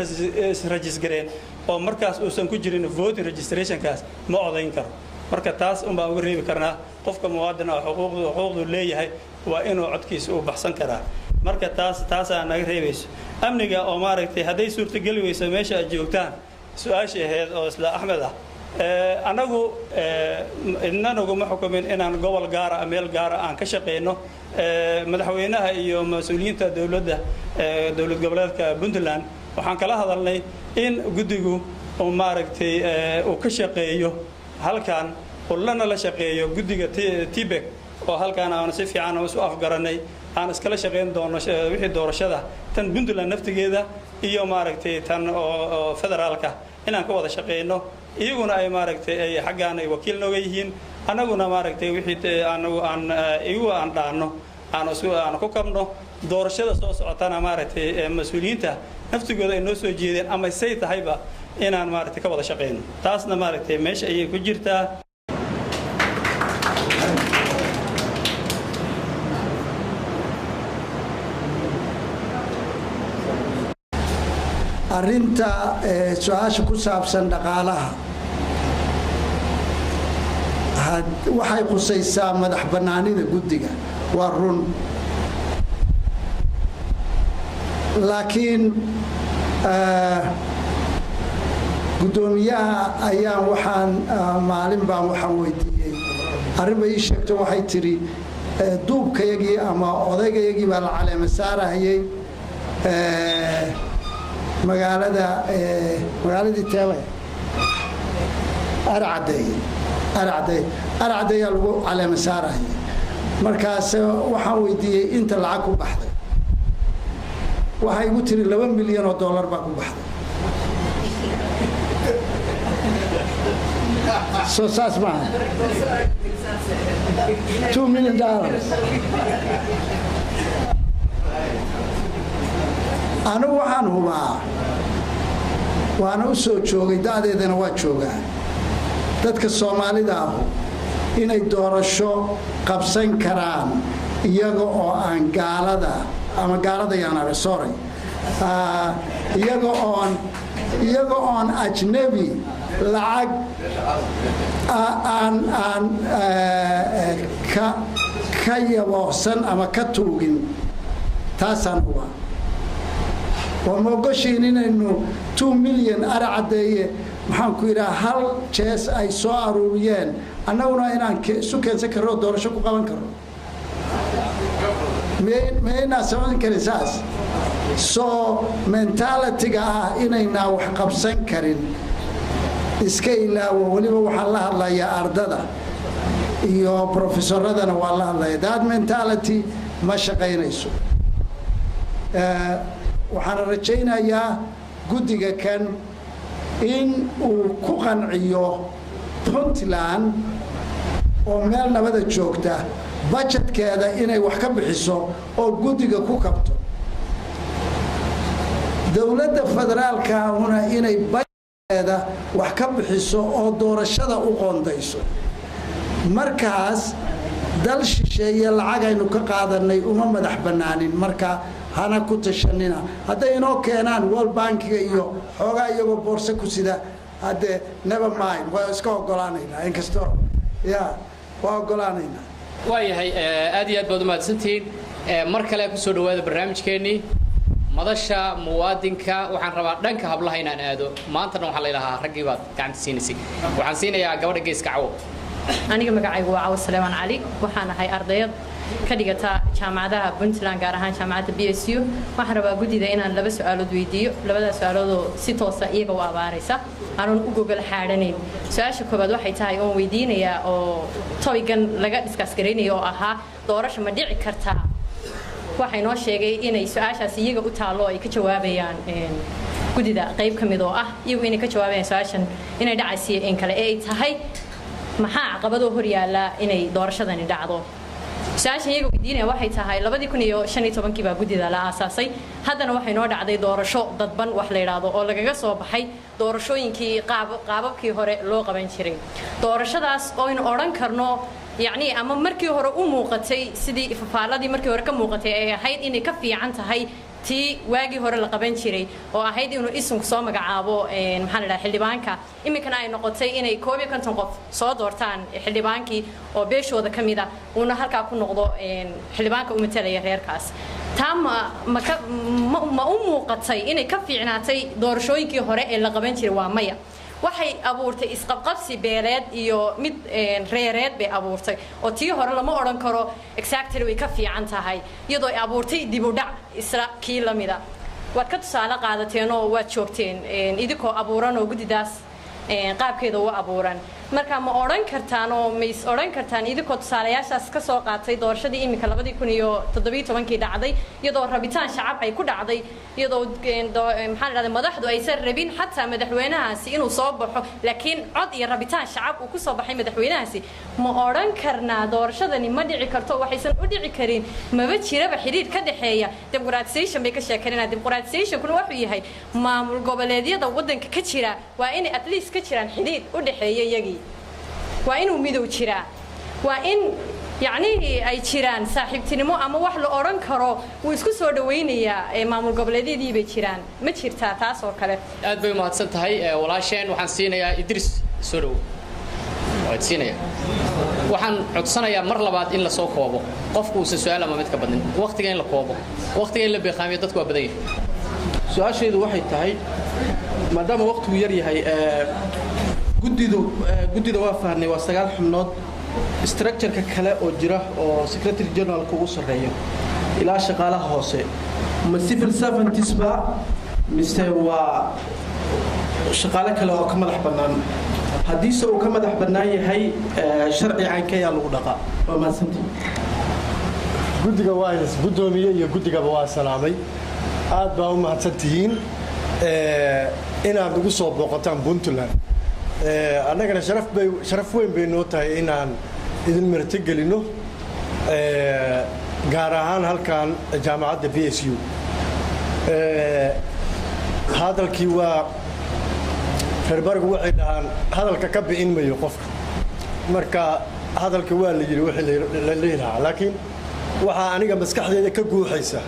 isregister-gareyn oo markaas uusan ku jirin voting registrationkaas ma odayn karo. Marka taas un baan uga reebi karnaa. Qofka muwaadin ah xuquuqdu leeyahay waa inuu codkiisa uu baxsan karaa. Marka taas taasaa naga reebayso. Amniga oo maaragtay hadday suurtogeli weyso meesha aad joogtaan, su-aashii ahayd oo isla Axmed ah, annagu idna naguma xukumin inaan gobol gaara meel gaara aan ka shaqeyno. Madaxweynaha iyo mas-uuliyiinta dowladda dowlad goboleedka Puntland waxaan kala hadalnay in guddigu uu maaragtay uu ka shaqeeyo halkan, uu lana la shaqeeyo guddiga TBEC oo halkaan aan si fiican isu afgaranay, aan iskala shaqayn doono wixii doorashada tan Puntland naftigeeda iyo maaragtay tan oo federaalka inaan ka wada shaqeyno, iyaguna ay maaragtay ay xaggaan ay wakiil nooga yihiin, annaguna maaragtay wixii anagu aan iyagu aan dhaanno. Aanu isku aanu ku kabno doorashada soo socotana, maaragtay, mas-uuliyiinta naftigooda ay noo soo jeedeen ama say tahayba inaan, maaragtay, ka wada shaqeyno. Taasna, maaragtay, meesha ayay ku jirtaa. Arrinta su-aasha ku saabsan dhaqaalaha waxay khusaysaa madax bannaanida guddiga, waa run, laakiin guddoomiyaha ayaan waxaan maalin baan waxaan weydiiyey arrin bay ii sheegto. Waxay tidhi duubkayagii ama odaygayagii baa la caleema saarahayay magaalada, magaaladii teebe, Arcadey, Arcadey, Arcaddeeyaa lagu caleema saarahayay. Markaas waxaan weydiiyey inta lacag ku baxday. Waxay igu tiri $2 milyan baa ku baxday. Soo saas maaha? $2 million. Anigu waxaan hubaa, waana u soo joogay, da'deedana waa joogaa, dadka Soomaalida ahu inay doorasho qabsan karaan iyaga oo aan gaalada ama gaalada yaan arag, sorry, iyaga oon ajnabi lacag aan ka yaboohsan ama ka tuugin. Taasaan hubaa. Waa ma ogoshiin inaynu 2 million Aracaddeeye, maxaan ku yidhaha, hal jees ay soo aruuriyeen, annaguna inaan isu keensan karro oo doorasho ku qaban karro? Miyaynaa samayn karin saas? Soo mentality-ga ah inaynaa wax qabsan karin iska ilaawo. Weliba waxaan la hadlayaa ardada iyo profesoradana waan la hadlaya. That mentality ma shaqaynayso. Waxaana rajaynayaa guddiga kan in uu ku qanciyo Puntland oo meel nabada joogta budgetkeeda inay wax ka bixiso oo guddiga ku kabto, dowladda federaalkaahuna inay budgetkeeda wax ka bixiso oo doorashada u qoondayso. Markaas dal shisheeye lacag aynu ka qaadanay uma madax bannaanin. Marka hana ku tashanina. Hadday inoo keenaan World Bankiga iyo xoogaa iyagoo boorse ku sida, haddee never mind, waa iska ogolaanaynaa. Inkastoo ya waa ogolaanaynaa. Waayahay, aad iyo aad baad umahadsantihiin. Mar kale kusoo dhawaada barnaamijkeennii Madasha Muwaadinka. Waxaan rabaa dhanka hablaha inaan aado. Maantana waxaa la yidhahaa raggii baad gacanta siinaysay. Waxaan siinayaa gabadha geeska, Cawo. Aniga magacaygu waa Cawo Saleemaan Cali. Waxaan ahay ardayad ka dhigata jaamacadaha Puntland, gaar ahaan jaamacadda BSU. Waxaan rabaa guddida inaan laba su-aalood weydiiyo, labadaas su-aaloodoo si toosa iyaga u abaaraysa, aanan u gogol xaadhanayn. Su-aasha koowaad waxay tahay oon weydiinayaa oo topic-gan laga discuss garaynaya oo ahaa doorasho ma dhici kartaa. Waxay noo sheegay inay su-aashaas iyaga u taallo, ay ka jawaabayaan guddida qayb ka mid oo ah iyagu inay ka jawaabayaan su-aashan inay dhacaysiyo in kale ee ay tahay maxaa caqabadoo hor yaalla inay doorashadani dhacdo. Su-aashan iyaga weydiinaya waxay tahay 2015-kii baa guddida la aasaasay. Haddana waxay noo dhacday doorasho dadban wax la yidhaahdo oo lagaga soo baxay doorashooyinkii qaababkii hore loo qaban jiray. Doorashadaas oynu odhan karno, yacni, ama markii hore u muuqatay sidii ifafaaladii markii hore ka muuqatay ay ahayd inay ka fiican tahay tii waagii hore la qaban jiray, oo ahayd inuu isunku soo magacaabo, maxaa la dhaha, xildhibaanka. Iminkana ay noqotay inay 51 qof soo doortaan xildhibaankii oo beeshooda ka mid a, uuna halkaa ku noqdo xildhibaanka u matalaya reerkaas. Taa ma u muuqatay inay ka fiicnaatay doorashooyinkii hore ee la qaban jiray? Waa maya. Waxay abuurtay isqabqabsi beeleed iyo mid reereed bay abuurtay, oo tii hore lama odhan karo exactly way ka fiican tahay, iyadoo ay abuurtay dib u dhac isla kii la mida. Waad ka tusaale qaadateen oo waad joogteen idinkoo abuuran oo guddidaas qaabkeeda u abuuran. Marka ma odhan kartaan oo ma is odhan kartaan, idinkoo tusaalayaashaas ka soo qaatay doorashadii iminka 2017-kii dhacday, iyadoo rabitaan shacab ay ku dhacday, iyadoo maxaa la dhahday madaxdu aysan rabin xataa madaxweynahaasi inuu soo baxo, laakiin cod iyo rabitaan shacab uu ku soo baxay madaxweynahaasi, ma odhan karnaa doorashadani ma dhici karto? Waxaysan u dhici karin maba jiraba xidhiidh ka dhexeeya. Democratization bay ka sheekanayaan. Democratizationkuna wuxuu yahay maamul goboleedyada waddanka ka jira waa inay at least ka jiraan xidhiidh u dhexeeya iyagii, waa inuu midow jiraa, waa in yacnihii ay jiraan saaxiibtinimo ama wax la odhan karo wuu isku soo dhawaynayaa ee maamul goboleedyadii bay jiraan. Ma jirtaa taas oo kale? Aad bay umahadsan tahay walaasheen. Waxaan siinayaa Idris. Soo dhowo. Waad siinayaa. Waxaan codsanayaa mar labaad in lasoo koobo, qofku uusan su-aal ama mid ka badnin, waqtiga in la koobo, waqtiga in la beeqaamiyo. Dadku waa badan yahay. Su-aashaydu waxay tahay, maadaama waqtigu yar yahay, guddidu guddida waa fahnay, waa 9 xubnood. Structureka kale oo jira oo secretary generalka ugu sarreeyo ilaa shaqaalaha hoose, ma civil servants ba mise waa shaqaale kale oo ka madax bannaan? Haddiise uu ka madax bannaan yahay, sharci caynkeeyaa lagu dhaqaa? Waa mahadsantii. Guddiga waa guddoomiye iyo guddigaba waa salaamay. Aad baa u mahadsan tihiin inaad ugu soo booqataan Puntland. Annagana sharaf bay, sharaf weyn bay noo tahay inaan idin martigelinno, gaar ahaan halkan jaamacadda BSU. Hadalkii waa reer barigu waxay dhahaan hadalka ka bi'in mayo qofka. Marka hadalka waa la yidhi wixii la dhihi lahaa, laakiin waxaa aniga maskaxdeeda ka guuxaysa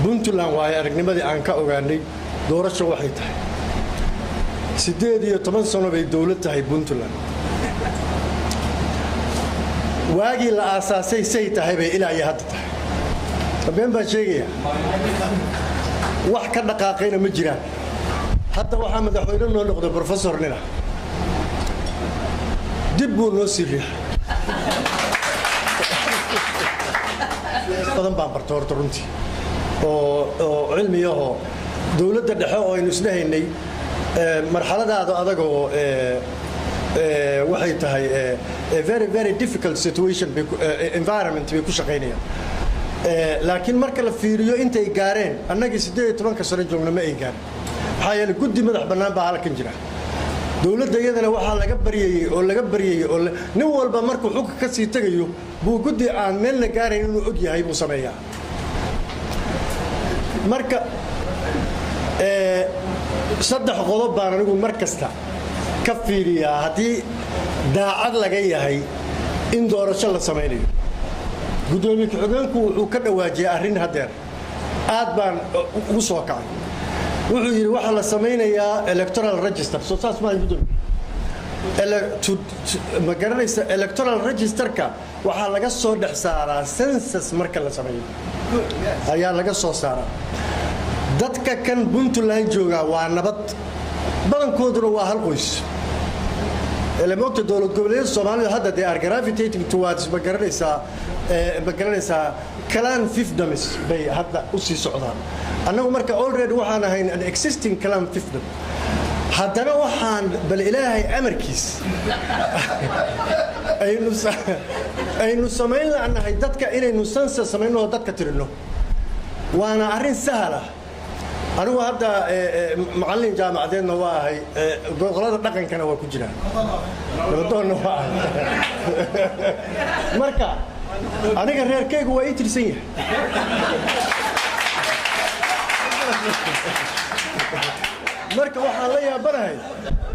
Puntland waayo aragnimadii aan ka ogaanay doorasho waxay tahay. 18 sano bay dowlad tahay Puntland. Waagii la aasaasay say tahay bay ilaa iyo hadda tahay. Been baan sheegaya? Wax ka dhaqaaqayna ma jiraan. Hadda waxaa madaxweyne noo noqday professor nina dib buu noo sii riixay. Badan baan bartay horta runtii oo cilmiyahoo dowladda dhexe oo aynu isdhehaynay marxaladaada adagoo waxay tahay very very difficult situation bay, environment bay ku shaqaynayaan. Laakiin marka la fiiriyo intay gaareen, annagii 18-ka sano joogna ma ay gaarin. Maxaa yeelay guddi madax bannaan baa halkan jira. Dowladda iyadana waxaa laga baryayey oo laga baryayey oo nin walba markuu xugka ka sii tegayo buu guddi aan meelna gaarayn inuu og yahay buu sameeyaa. Marka saddex qodob baan anigu mar kasta ka fiiriyaa haddii daacad laga yahay in doorasho la samaynayo. Guddoomiye ku-xigeenku wuxuu ka dhawaajiyay arrin haddeer aad baan ugu soo kacay. Wuxuu yidhi waxaa la samaynayaa electoral register. Soo saas maaha, guddoomiye? Ma garanaysa, electoral registerka waxaa laga soo dhex saaraa census. Marka la sameeyo ayaa laga soo saaraa. Dadka kan Puntland joogaa waa nabad, badankooduna waa hal qoys. Moogta dowlad goboleedyada Soomaalida hadda they are gravitating towards, ma garanaysaa, clan fiefdoms bay hadda u sii socdaan. Annagu marka already waxaan ahayn an existing clan fiefdom. Haddana waxaan bal Ilaahay amarkiis aynu samayn la'nahay dadka inaynu census samayno oo dadka tirinno, waana arrin sahal ah. Anigu hadda macallin jaamacadeedna waa ahay, qolada dhaqankana waa ku jiraan, nabadoonna waa ahay. Marka aniga reerkaygu waa ii tirsan yahay. Marka waxaan la yaabanahay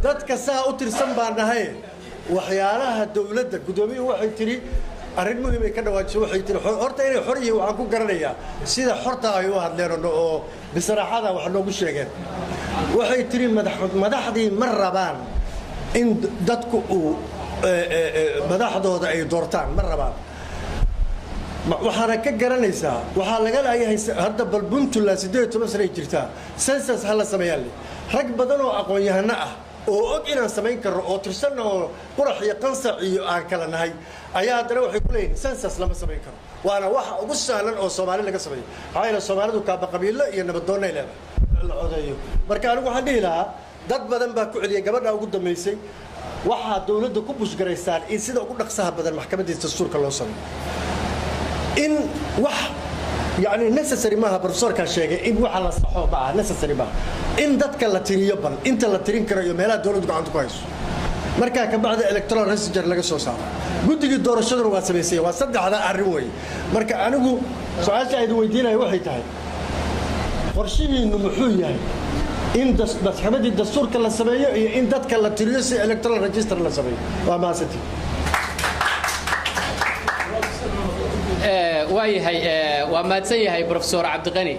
dadka saa u tirsan baan nahay. Waxyaalaha dowladda, guddoomiyuhu waxay tidhi arrin muhiim ay ka dhawaajiso. Waxay tihi horta inay xor yihiin waxaan ku garanayaa sida xorta ay u hadleen oo bisraaxada wax noogu sheegeen. Waxay tidhi madaxdii ma rabaan in dadku uu madaxdooda ay doortaan, ma rabaan. Waxaana ka garanaysaa waxaa laga laayahay hadda bal Puntland 18 sana ay jirtaa, census ha la sameeyaan le. Rag badan oo aqoon-yahano ah oo og inaan samayn karno oo tirsanna oo qurax iyo qansac iyo aan kala nahay ayaa haddana waxay ku leeyihin census lama samayn karo. Waana waxa ugu sahlan oo Soomaali laga sameeyo. Maxaa yeele Soomaalidu kaaba qabiilo iyo nabadoonnay leedahay la codeeyo. Marka anigu waxaan dhihi lahaa Dad badan baa ku celiyay gabadha ugu dambaysay. Waxaa dowladda ku bushgaraysaan in sida ugu dhaqsaha badan maxkamadda dastuurka loo sameeyo. In wax yani necessary maaha, professorkaa sheegay in waxa la saxo ma aha necessary maaha, in dadka la tiriyo, bal inta la tirin karayo meelaha dowladdu gacanta ku hayso, markaa ka bacda electoral register laga soo saaro. Guddigii doorashaduna waa samaysay. Waa saddexda arrin weeye. Marka anigu su-aasha aydu weydiinaya waxay tahay, qorshihiinnu muxuu yahay in maxkamadii dastuurka la sameeyo iyo in dadka la tiriyo si electoral register la sameeyo? Waa mahadsantii. Waayahay, waa mahadsan yahay Professor Cabdiqani.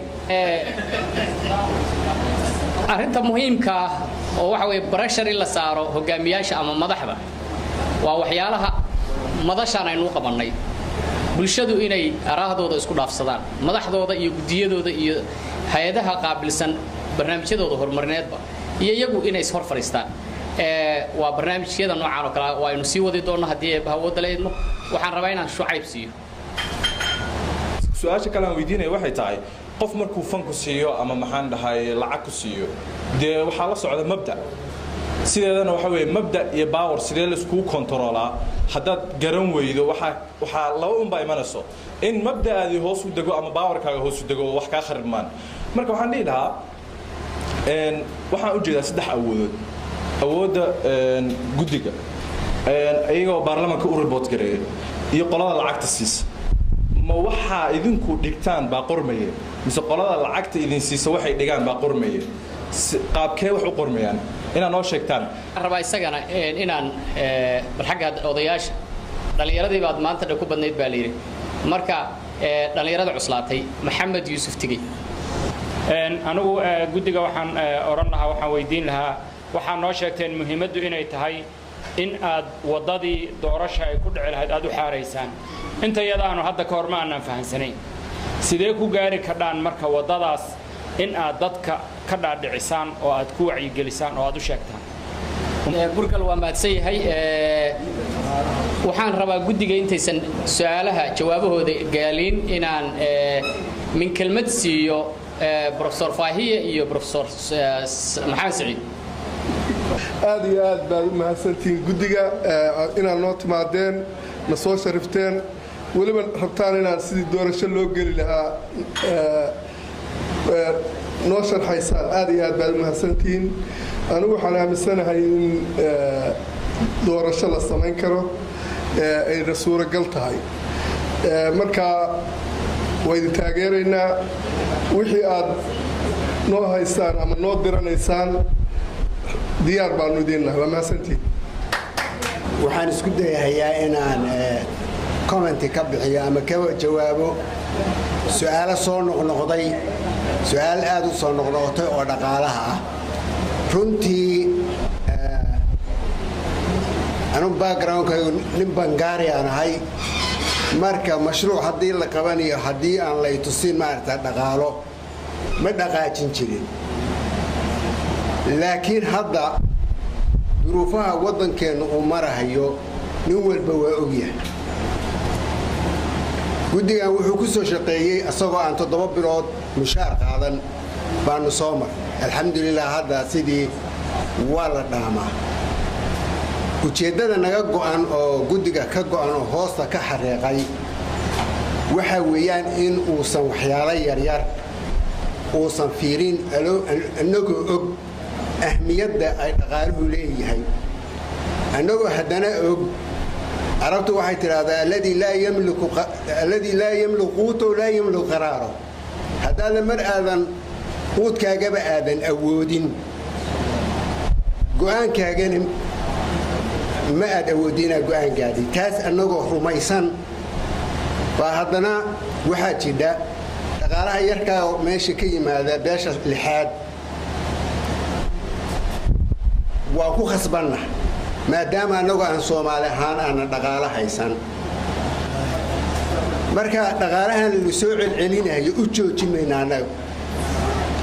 Arrinta muhiimka ah oo waxa weeye pressure in la saaro hogaamiyaasha ama madaxda waa waxyaalaha madashaan aynu u qabannay, bulshadu inay araahdooda isku dhaafsadaan madaxdooda iyo guddiyadooda iyo hay-adaha qaabilsan barnaamijyadooda horumarineedba iyo iyagu inay ishor fadhiistaan. Waa barnaamijyada noocaan oo kale waa aynu sii wadi doonno haddii eebba awoodda la idmo. Waxaan rabaa inaan Shucayb siiyo. Su-aasha kale aan weydiinaya waxay tahay, qof markuu fan ku siiyo ama maxaan dhahay lacag ku siiyo, dee waxaa la socda mabda. Sideedana waxa weeye mabda iyo power sidee la iskugu kontaroolaa? Haddaad garan weydo, waxaa laba unbaa imanayso: in mabda'aadii hoos u dego ama powerkaaga hoos u dego oo wax kaa kharibmaan. Marka waxaan dhihi lahaa, waxaan u jeedaa saddex awoodood: awoodda guddiga iyagoo baarlamaanka u report gareeya iyo qolada lacagta siisa. Ma waxaa idinku dhigtaan baa qormaya, mise qolada lacagta idin siisa waxay dhigaan baa qormaya? Qaabkee wax u qormayaan inaad noo sheegtaan. Waxaan rabaa isagana inaan bal xagga odayaasha, dhallinyaradii baad maanta dhan ku badnayd baa la yidhi, marka dhallinyarada cuslaatay, Maxamed Yuusuf Tigey. Anigu guddiga waxaan odhan lahaa, waxaan weydiin lahaa, waxaa noo sheegteen muhiimaddu inay tahay in aad waddadii doorasha ay ku dhici lahayd aad u xaaraysaan. Inta iyada aanu hadda ka hor ma aanaan fahansanayn. Sidee ku gaari kardhaan marka waddadaas in aad dadka ka dhaadhicisaan oo aad ku wacyigelisaan oo aad u sheegtaan? Burgal waa mahadsan yahay. Waxaan rabaa guddiga intaysan su-aalaha jawaabahooda gaaliin inaan min kelmad siiyo Professor Faahiye iyo Professor Maxamed Saciid. Aad iyo aad baad u mahadsantihiin guddiga inaad noo timaadeen, na soo sharifteen, weliba rabtaan inaan sidii doorasho loo geli lahaa noo sharxaysaan. Aad iyo aad baad u mahadsantihiin. Anigu waxaan aaminsanahay in doorasho la samayn karo, ayna suuragal tahay. Marka waa idin taageeraynaa. Wixii aad noo haysaan ama noo diranaysaan diyaar baanu idiin nahay. Waa mahadsantihiin. Waxaan isku dayahayaa inaan comment ka bixiyo ama ka jawaabo su-aalo soo noqnoqday, su-aal aad u soo noqnoqotay oo dhaqaalaha ah. Runtii anu backgroundkaygu nin bangaari aan ahay. Marka mashruuc haddii la qabanayo, haddii aan lay tusin maaragta dhaqaalo, ma dhaqaajin jirin. Laakiin hadda duruufaha waddankeennu uu marahayo nin walba waa ogyahay. Guddigan wuxuu ku soo shaqeeyey isagoo aan 7 bilood mushaar qaadan baanu soo mar. Alxamdulilah, hadda sidii waa la dhaamaa. Ujeeddada naga go'an oo guddiga ka go'an oo hoosta ka xareeqay waxa weeyaan in uusan waxyaalo yaryar uusan fiirin, annagoo og ahmiyadda ay dhaqaaluhu leeyahay, annagoo haddana og Carabtu waxay tidhaahdaa الذي لا يملك قوته لا يملك قراره. Haddaadan mar aadan quudkaagaba aadan awoodin, go'aankaagana ma aad awoodin inaad go'aan gaadid. Taas annagoo rumaysan baa haddana waxaa jidha dhaqaalaha yarkaa oo meesha ka yimaada beesha lixaad waa ku khasbanna, maadaama annagoo aan Soomaali ahaan aanan dhaqaalo haysan. Marka dhaqaalahan la soo celcelinayo u joojin mayna annaga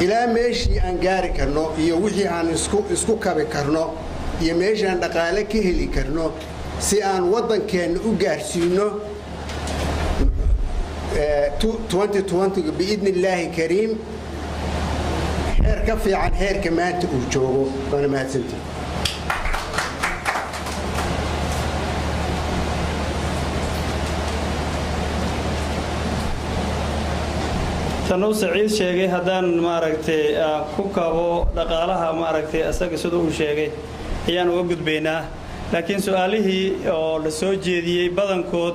ilaa meeshii aan gaari karno iyo wixii aan isku kabi karno iyo meeshaan dhaqaale ka heli karno si aan waddankeenna u gaarsiino biidni Illaahi Kariim. Heer ka fiican heerka maanta uu joogo. Waana mahadsantihi. Tanuu Saciid sheegay haddaan maaragtay ku kabo dhaqaalaha, maaragtay asaga siduu uu sheegay ayaan uga gudbaynaa, laakiin su-aalihii oo la soo jeediyey badankood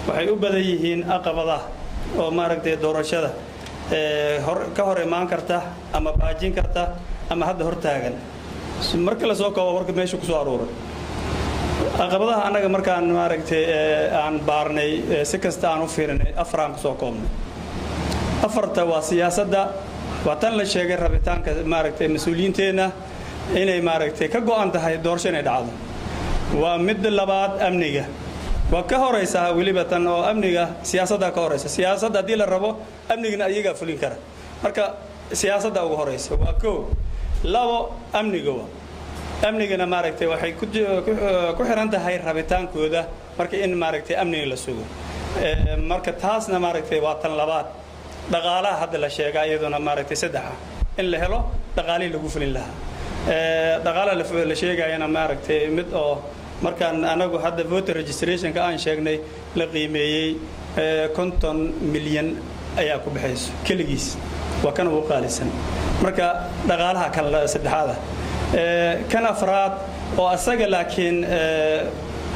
waxay u badan yihiin caqabadaha oo maaragtay doorashada ka hor imaan karta ama baajin karta ama hadda hortaagan. Marka la soo koobo warka meesha ku soo aruuray, caqabadaha annaga markaan maaragtay aan baarnay, si kasta aan u fiirinay, afaraan kusoo koobnay. Afarta waa siyaasadda, waa tan la sheegay, rabitaanka maaragtay mas-uuliyiinteenna inay maaragtay ka go'an tahay doorasho inay dhacdo. Waa midda labaad, amniga waa ka horaysaa weliba tan oo amniga siyaasadda ka horaysa. Siyaasadda haddii la rabo, amnigana iyagaa fulin kara. Marka siyaasadda ugu horaysa waa koo. Labo, amniga waa amnigana maaragtay waxay ku xiran tahay rabitaankooda, marka in maaragtay amniga la sugo. Marka taasna maaragtay waa tan labaad. Dhaqaalaha hadda la sheegaa iyaduna maaragtay saddexa, in la helo dhaqaalihii lagu fulin lahaa. Dhaqaalaha la sheegayana maaragtay mid oo markaan anagu hadda voter registrationka aan sheegnay la qiimeeyey 50 milyan ayaa ku baxayso keligiis, waa kan ugu qaalisan. Marka dhaqaalaha kan saddexaada. Kan afraad oo asaga laakiin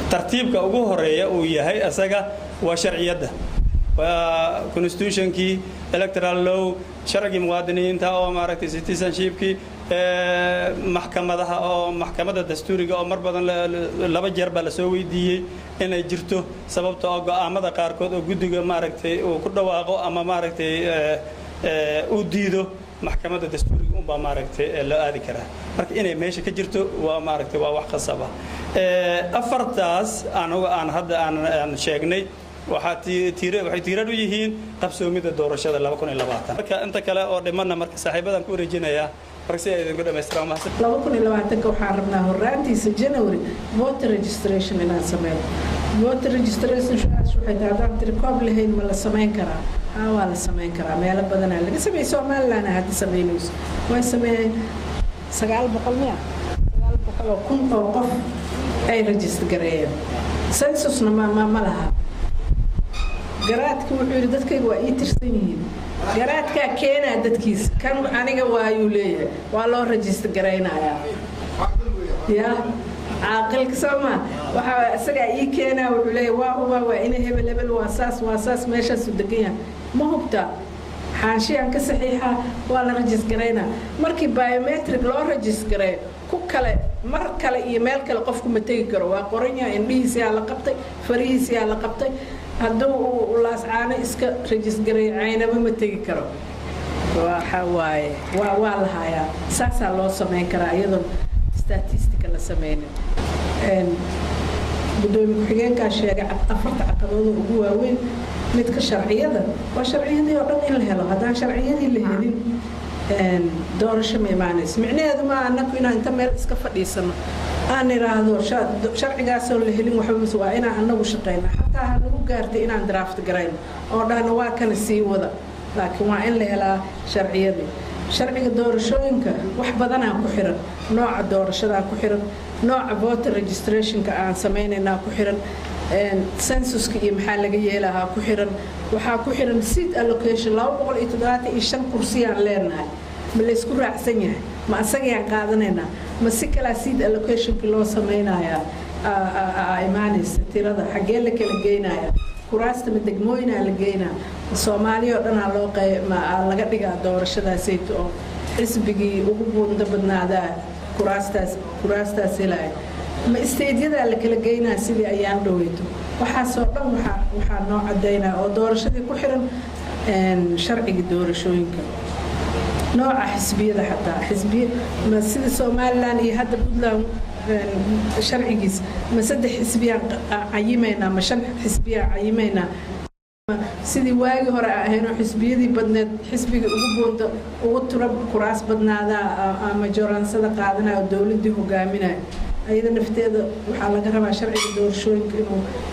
tartiibka ugu horeeya uu yahay asaga waa sharciyadda, waa constitutionkii, electoral law, sharcigii muwaadiniinta oo maaragtay citizenshipkii, maxkamadaha oo maxkamadda dastuuriga oo mar badan laba jeer baa lasoo weydiiyey inay jirto, sababta oo go'aamada qaarkood oo guddiga maaragtay uu ku dhawaaqo ama maaragtay uu diido, maxkamadda dastuuriga unbaa maaragtay loo aadi karaa. Marka inay meesha ka jirto waa maaragtay waa wax khasaba. Afartaas anuga aan hadda aan sheegnay waxaa tiire waxay tiirar u yihiin qabsoomida doorashada 2020. Marka inta kale oo dhimanna marka saaxiibadan ku wareejinayaa, marka si ay idinku dhamaystiraan mahadsan. 2020-ka waxaan rabnaa horraantiisa January voter registration inaan sameyno. Voter registration su-aashu waxay tahay, haddaan tirikoob lahayn ma la samayn karaa? Haa, waa la samayn karaa. Meelo badanaa laga sameeyey. Somaliland hadda samaynayso, way sameeyeen. 900 miya, 900,000 oo qof ay register gareeyeen. Censusna ma laha. Garaadka wuxuu yidhi dadkayga waa ii tirsan yihiin. Garaadkaa keenaa dadkiisa kan aniga waayuu leeyahay, waa loo register garaynayaa. Ya caaqilka sooma waxa isagaa ii keenaa, wuxuu leeyahay waa hubaa, waa ina hebel hebel, waa saas, waa saas, meeshaasuu degan yahay, ma hubtaa? Xaanshiyaan ka saxiixa, waa la register garaynaa. Markii biometric loo register gareeyo, ku kale mar kale iyo meel kale qofku ma tegi karo. Waa qoran yahay, indhihiisiyaa la qabtay, farihiisiyaa la qabtay. Hadduu uu Laascaano iska register gareeyo, Caynabo ma tegi karo. Waxa waaye waa la hayaa. Saasaa loo samayn karaa iyadoon statistica la sameynin. Gudoomiye ku-xigeenkaa sheegay afarta caqabadoo ugu waaweyn. Midka sharciyada waa sharciyadii oo dhan in la helo. Haddaan sharciyadii la helin, doorasho ma imaanayso. Micnaheedu maa annagu inaan inta meel iska fadhiisano aan idhaahdo sharcigaasoo la helin waxba mase. Waa inaan annagu shaqeyna, xataa ha nagu gaartay inaan draft garayno oo dhahno waa kana sii wada, laakiin waa in la helaa sharciyadii. Sharciga doorashooyinka wax badanaa ku xiran. Nooca doorashadaa ku xiran, nooca voter registrationka aan sameynaynaa ku xiran, censuska iyo maxaa laga yeelahaa ku xiran, waxaa ku xiran seat allocation. 275 kursiyaan leenahay, ma laysku raacsan yahay? Ma asagayaan qaadanaynaa? Ma si kalaa seat allocationki loo sameynayaa aa imaanaysa? Tirada xaggee la kala geynaya? Kuraasta ma degmooyinaa la geynaa? Soomaaliya oo dhanaa loo ma laga dhigaa doorashadaasayto oo xisbigii ugu buunda badnaadaa kuraastaas helaya? Ma isteedyadaa la kala geynaa sidii ayaan dhaweyto? Waxaasoo dhan waxaa noo cadaynaa oo doorashadii ku xiran sharciga doorashooyinka. Nooca xisbiyada, xataa xisbiya ma sida Somaliland iyo hadda Puntland sharcigiis, ma saddex xisbiyaan cayimaynaa, ma shan xisbiyaan cayimaynaa? Sidii waagii hore ahayn oo xisbiyadii badneed, xisbigii ugu buunta ugu tiro kuraas badnaadaa ama joraansada qaadanaya oo dowladdii hogaaminaya. Ayada nafteeda waxaa laga rabaa sharciga doorashooyinka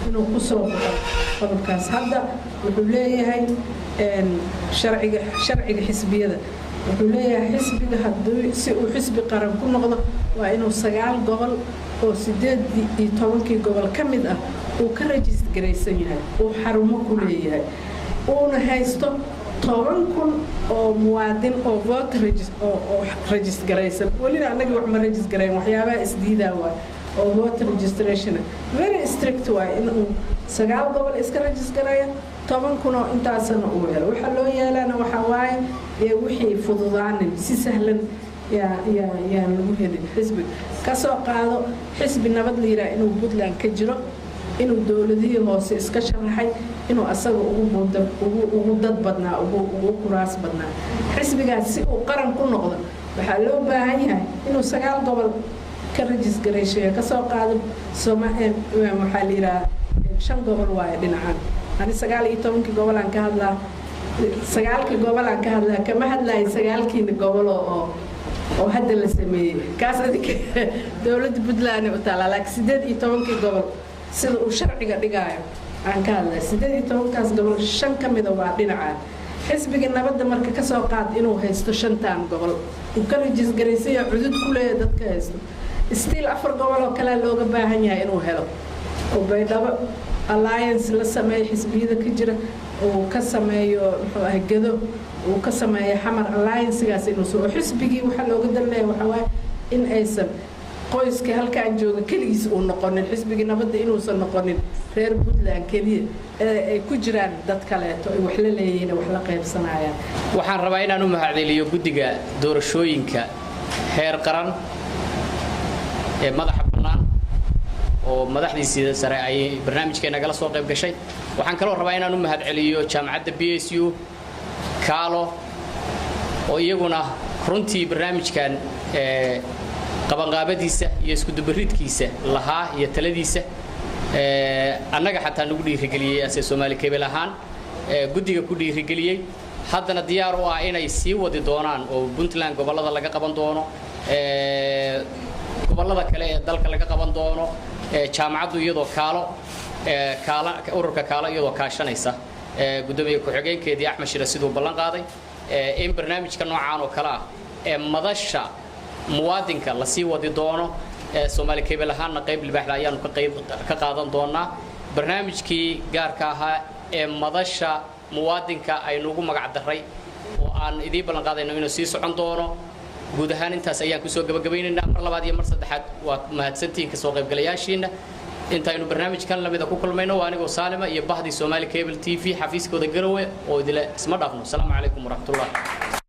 inuu ku soo baxo qodobkaas. Hadda wuxuu leeyahay sharciga xisbiyada Wuxuu leeyahay xisbiga hadduu si uu xisbi qaran ku noqdo waa inuu 9 gobol oo 18-kii gobol ka mid ah uu ka rajist garaysan yahay, uu xarumo ku leeyahay, uuna haysto 10,000 oo muwaadin oo vote oo rajist garaysan. Welina annagii wax ma rajist garayn, waxyaabaha isdiidaa waay oo vote registration very strict waay in uu 9 gobol iska rajist garaya, 10,000 oo intaasana uu helo. Waxa loo yeelana waxaa waaye wixii fududaanin si sahlan yaa yaa yaan lagu helin. Xisbi ka soo qaado xisbi nabad la yidhaha inuu Puntland ka jiro, inuu dowladihii hoose iska sharaxay, inuu asaga ugu dad badnaa, ugu kuraas badnaa. Xisbigaas si uu qaran ku noqdo waxaa loo baahan yahay inuu 9 gobol ka rajis gareyshayo. Kasoo qaado waxaa la yidhaha 5 gobol waaye dhinacan, ani 19-kii gobol aan ka hadlaa, 9-kii gobol aan ka hadlaa, kama hadlayo 9-kiina gobol oo hadda la sameeyey, kaas adinka dowladda Puntland u taallaa, laakiin 18-kii gobol sida uu sharciga dhigaayo aan ka hadlay. 18-kaas gobol 5 ka mida waa dhinacaan. Xisbiga nabadda marka kasoo qaad inuu haysto 5tan gobol uu ka rajisgaraysaya, cudud ku leeyahay dadka haysto, still 4 gobol oo kalea looga baahan yahay inuu helo, oo Baydhabo alliance la sameeyo xisbiyada ka jira, uu ka sameeyo muxuu ahay Gado, uu ka sameeyo Xamar alliancesigaas inuu soo xisbigii. Waxaa looga dan leeyahay waxaa waaye in aysan qoyska halkaan jooga keligiis uu noqonin xisbigii nabadda, inuusan noqonin reer Puntland keliya, ee ay ku jiraan dad kaleeto ay wax la leeyihiin, wax la qaybsanayaan. Waxaan rabaa inaan u mahadceliyo guddiga doorashooyinka heer qaran ee madaxa bannaan oo madaxdiisii sare ay barnaamijkeena nagala soo qayb gashay. Waxaan kaloo rabaa inaan u mahadceliyo jaamacadda BSU Kaalo oo iyaguna runtii barnaamijkan qabanqaabadiisa iyo iskudubaridkiisa lahaa iyo taladiisa, annaga xataa nagu dhiirigeliyey ase Soomaali Cable ahaan guddiga ku dhiirigeliyey, haddana diyaar u ah inay sii wadi doonaan oo Puntland gobollada laga qaban doono, gobollada kale ee dalka laga qaban doono, jaamacaddu iyadoo Kaalo kaala ururka Kaalo iyadoo kaashanaysa guddoomiye ku-xigeenkeedii Axmed Shire siduu ballan qaaday in barnaamijka noocaan oo kale ah ee madasha muwaadinka la sii wadi doono. Soomaali Cable ahaanna qayb libaaxda ayaanu ka qayb ka qaadan doonaa. Barnaamijkii gaarka ahaa ee madasha muwaadinka aynu ugu magac darray oo aan idiin ballan qaadayno inuu sii socon doono. Guud ahaan intaas ayaan kusoo gabagabaynaynaa. Mar labaad iyo mar saddexaad waa mahadsantihiin kasoo qaybgalayaashiina. Intaynu barnaamijkan lamida ku kulmayno, waa anigoo Saalima iyo bahdii Soomaali Cable TV xafiiskooda Garowe oo idile isma dhaafno. Asalaamu calaykum waraxmatullah.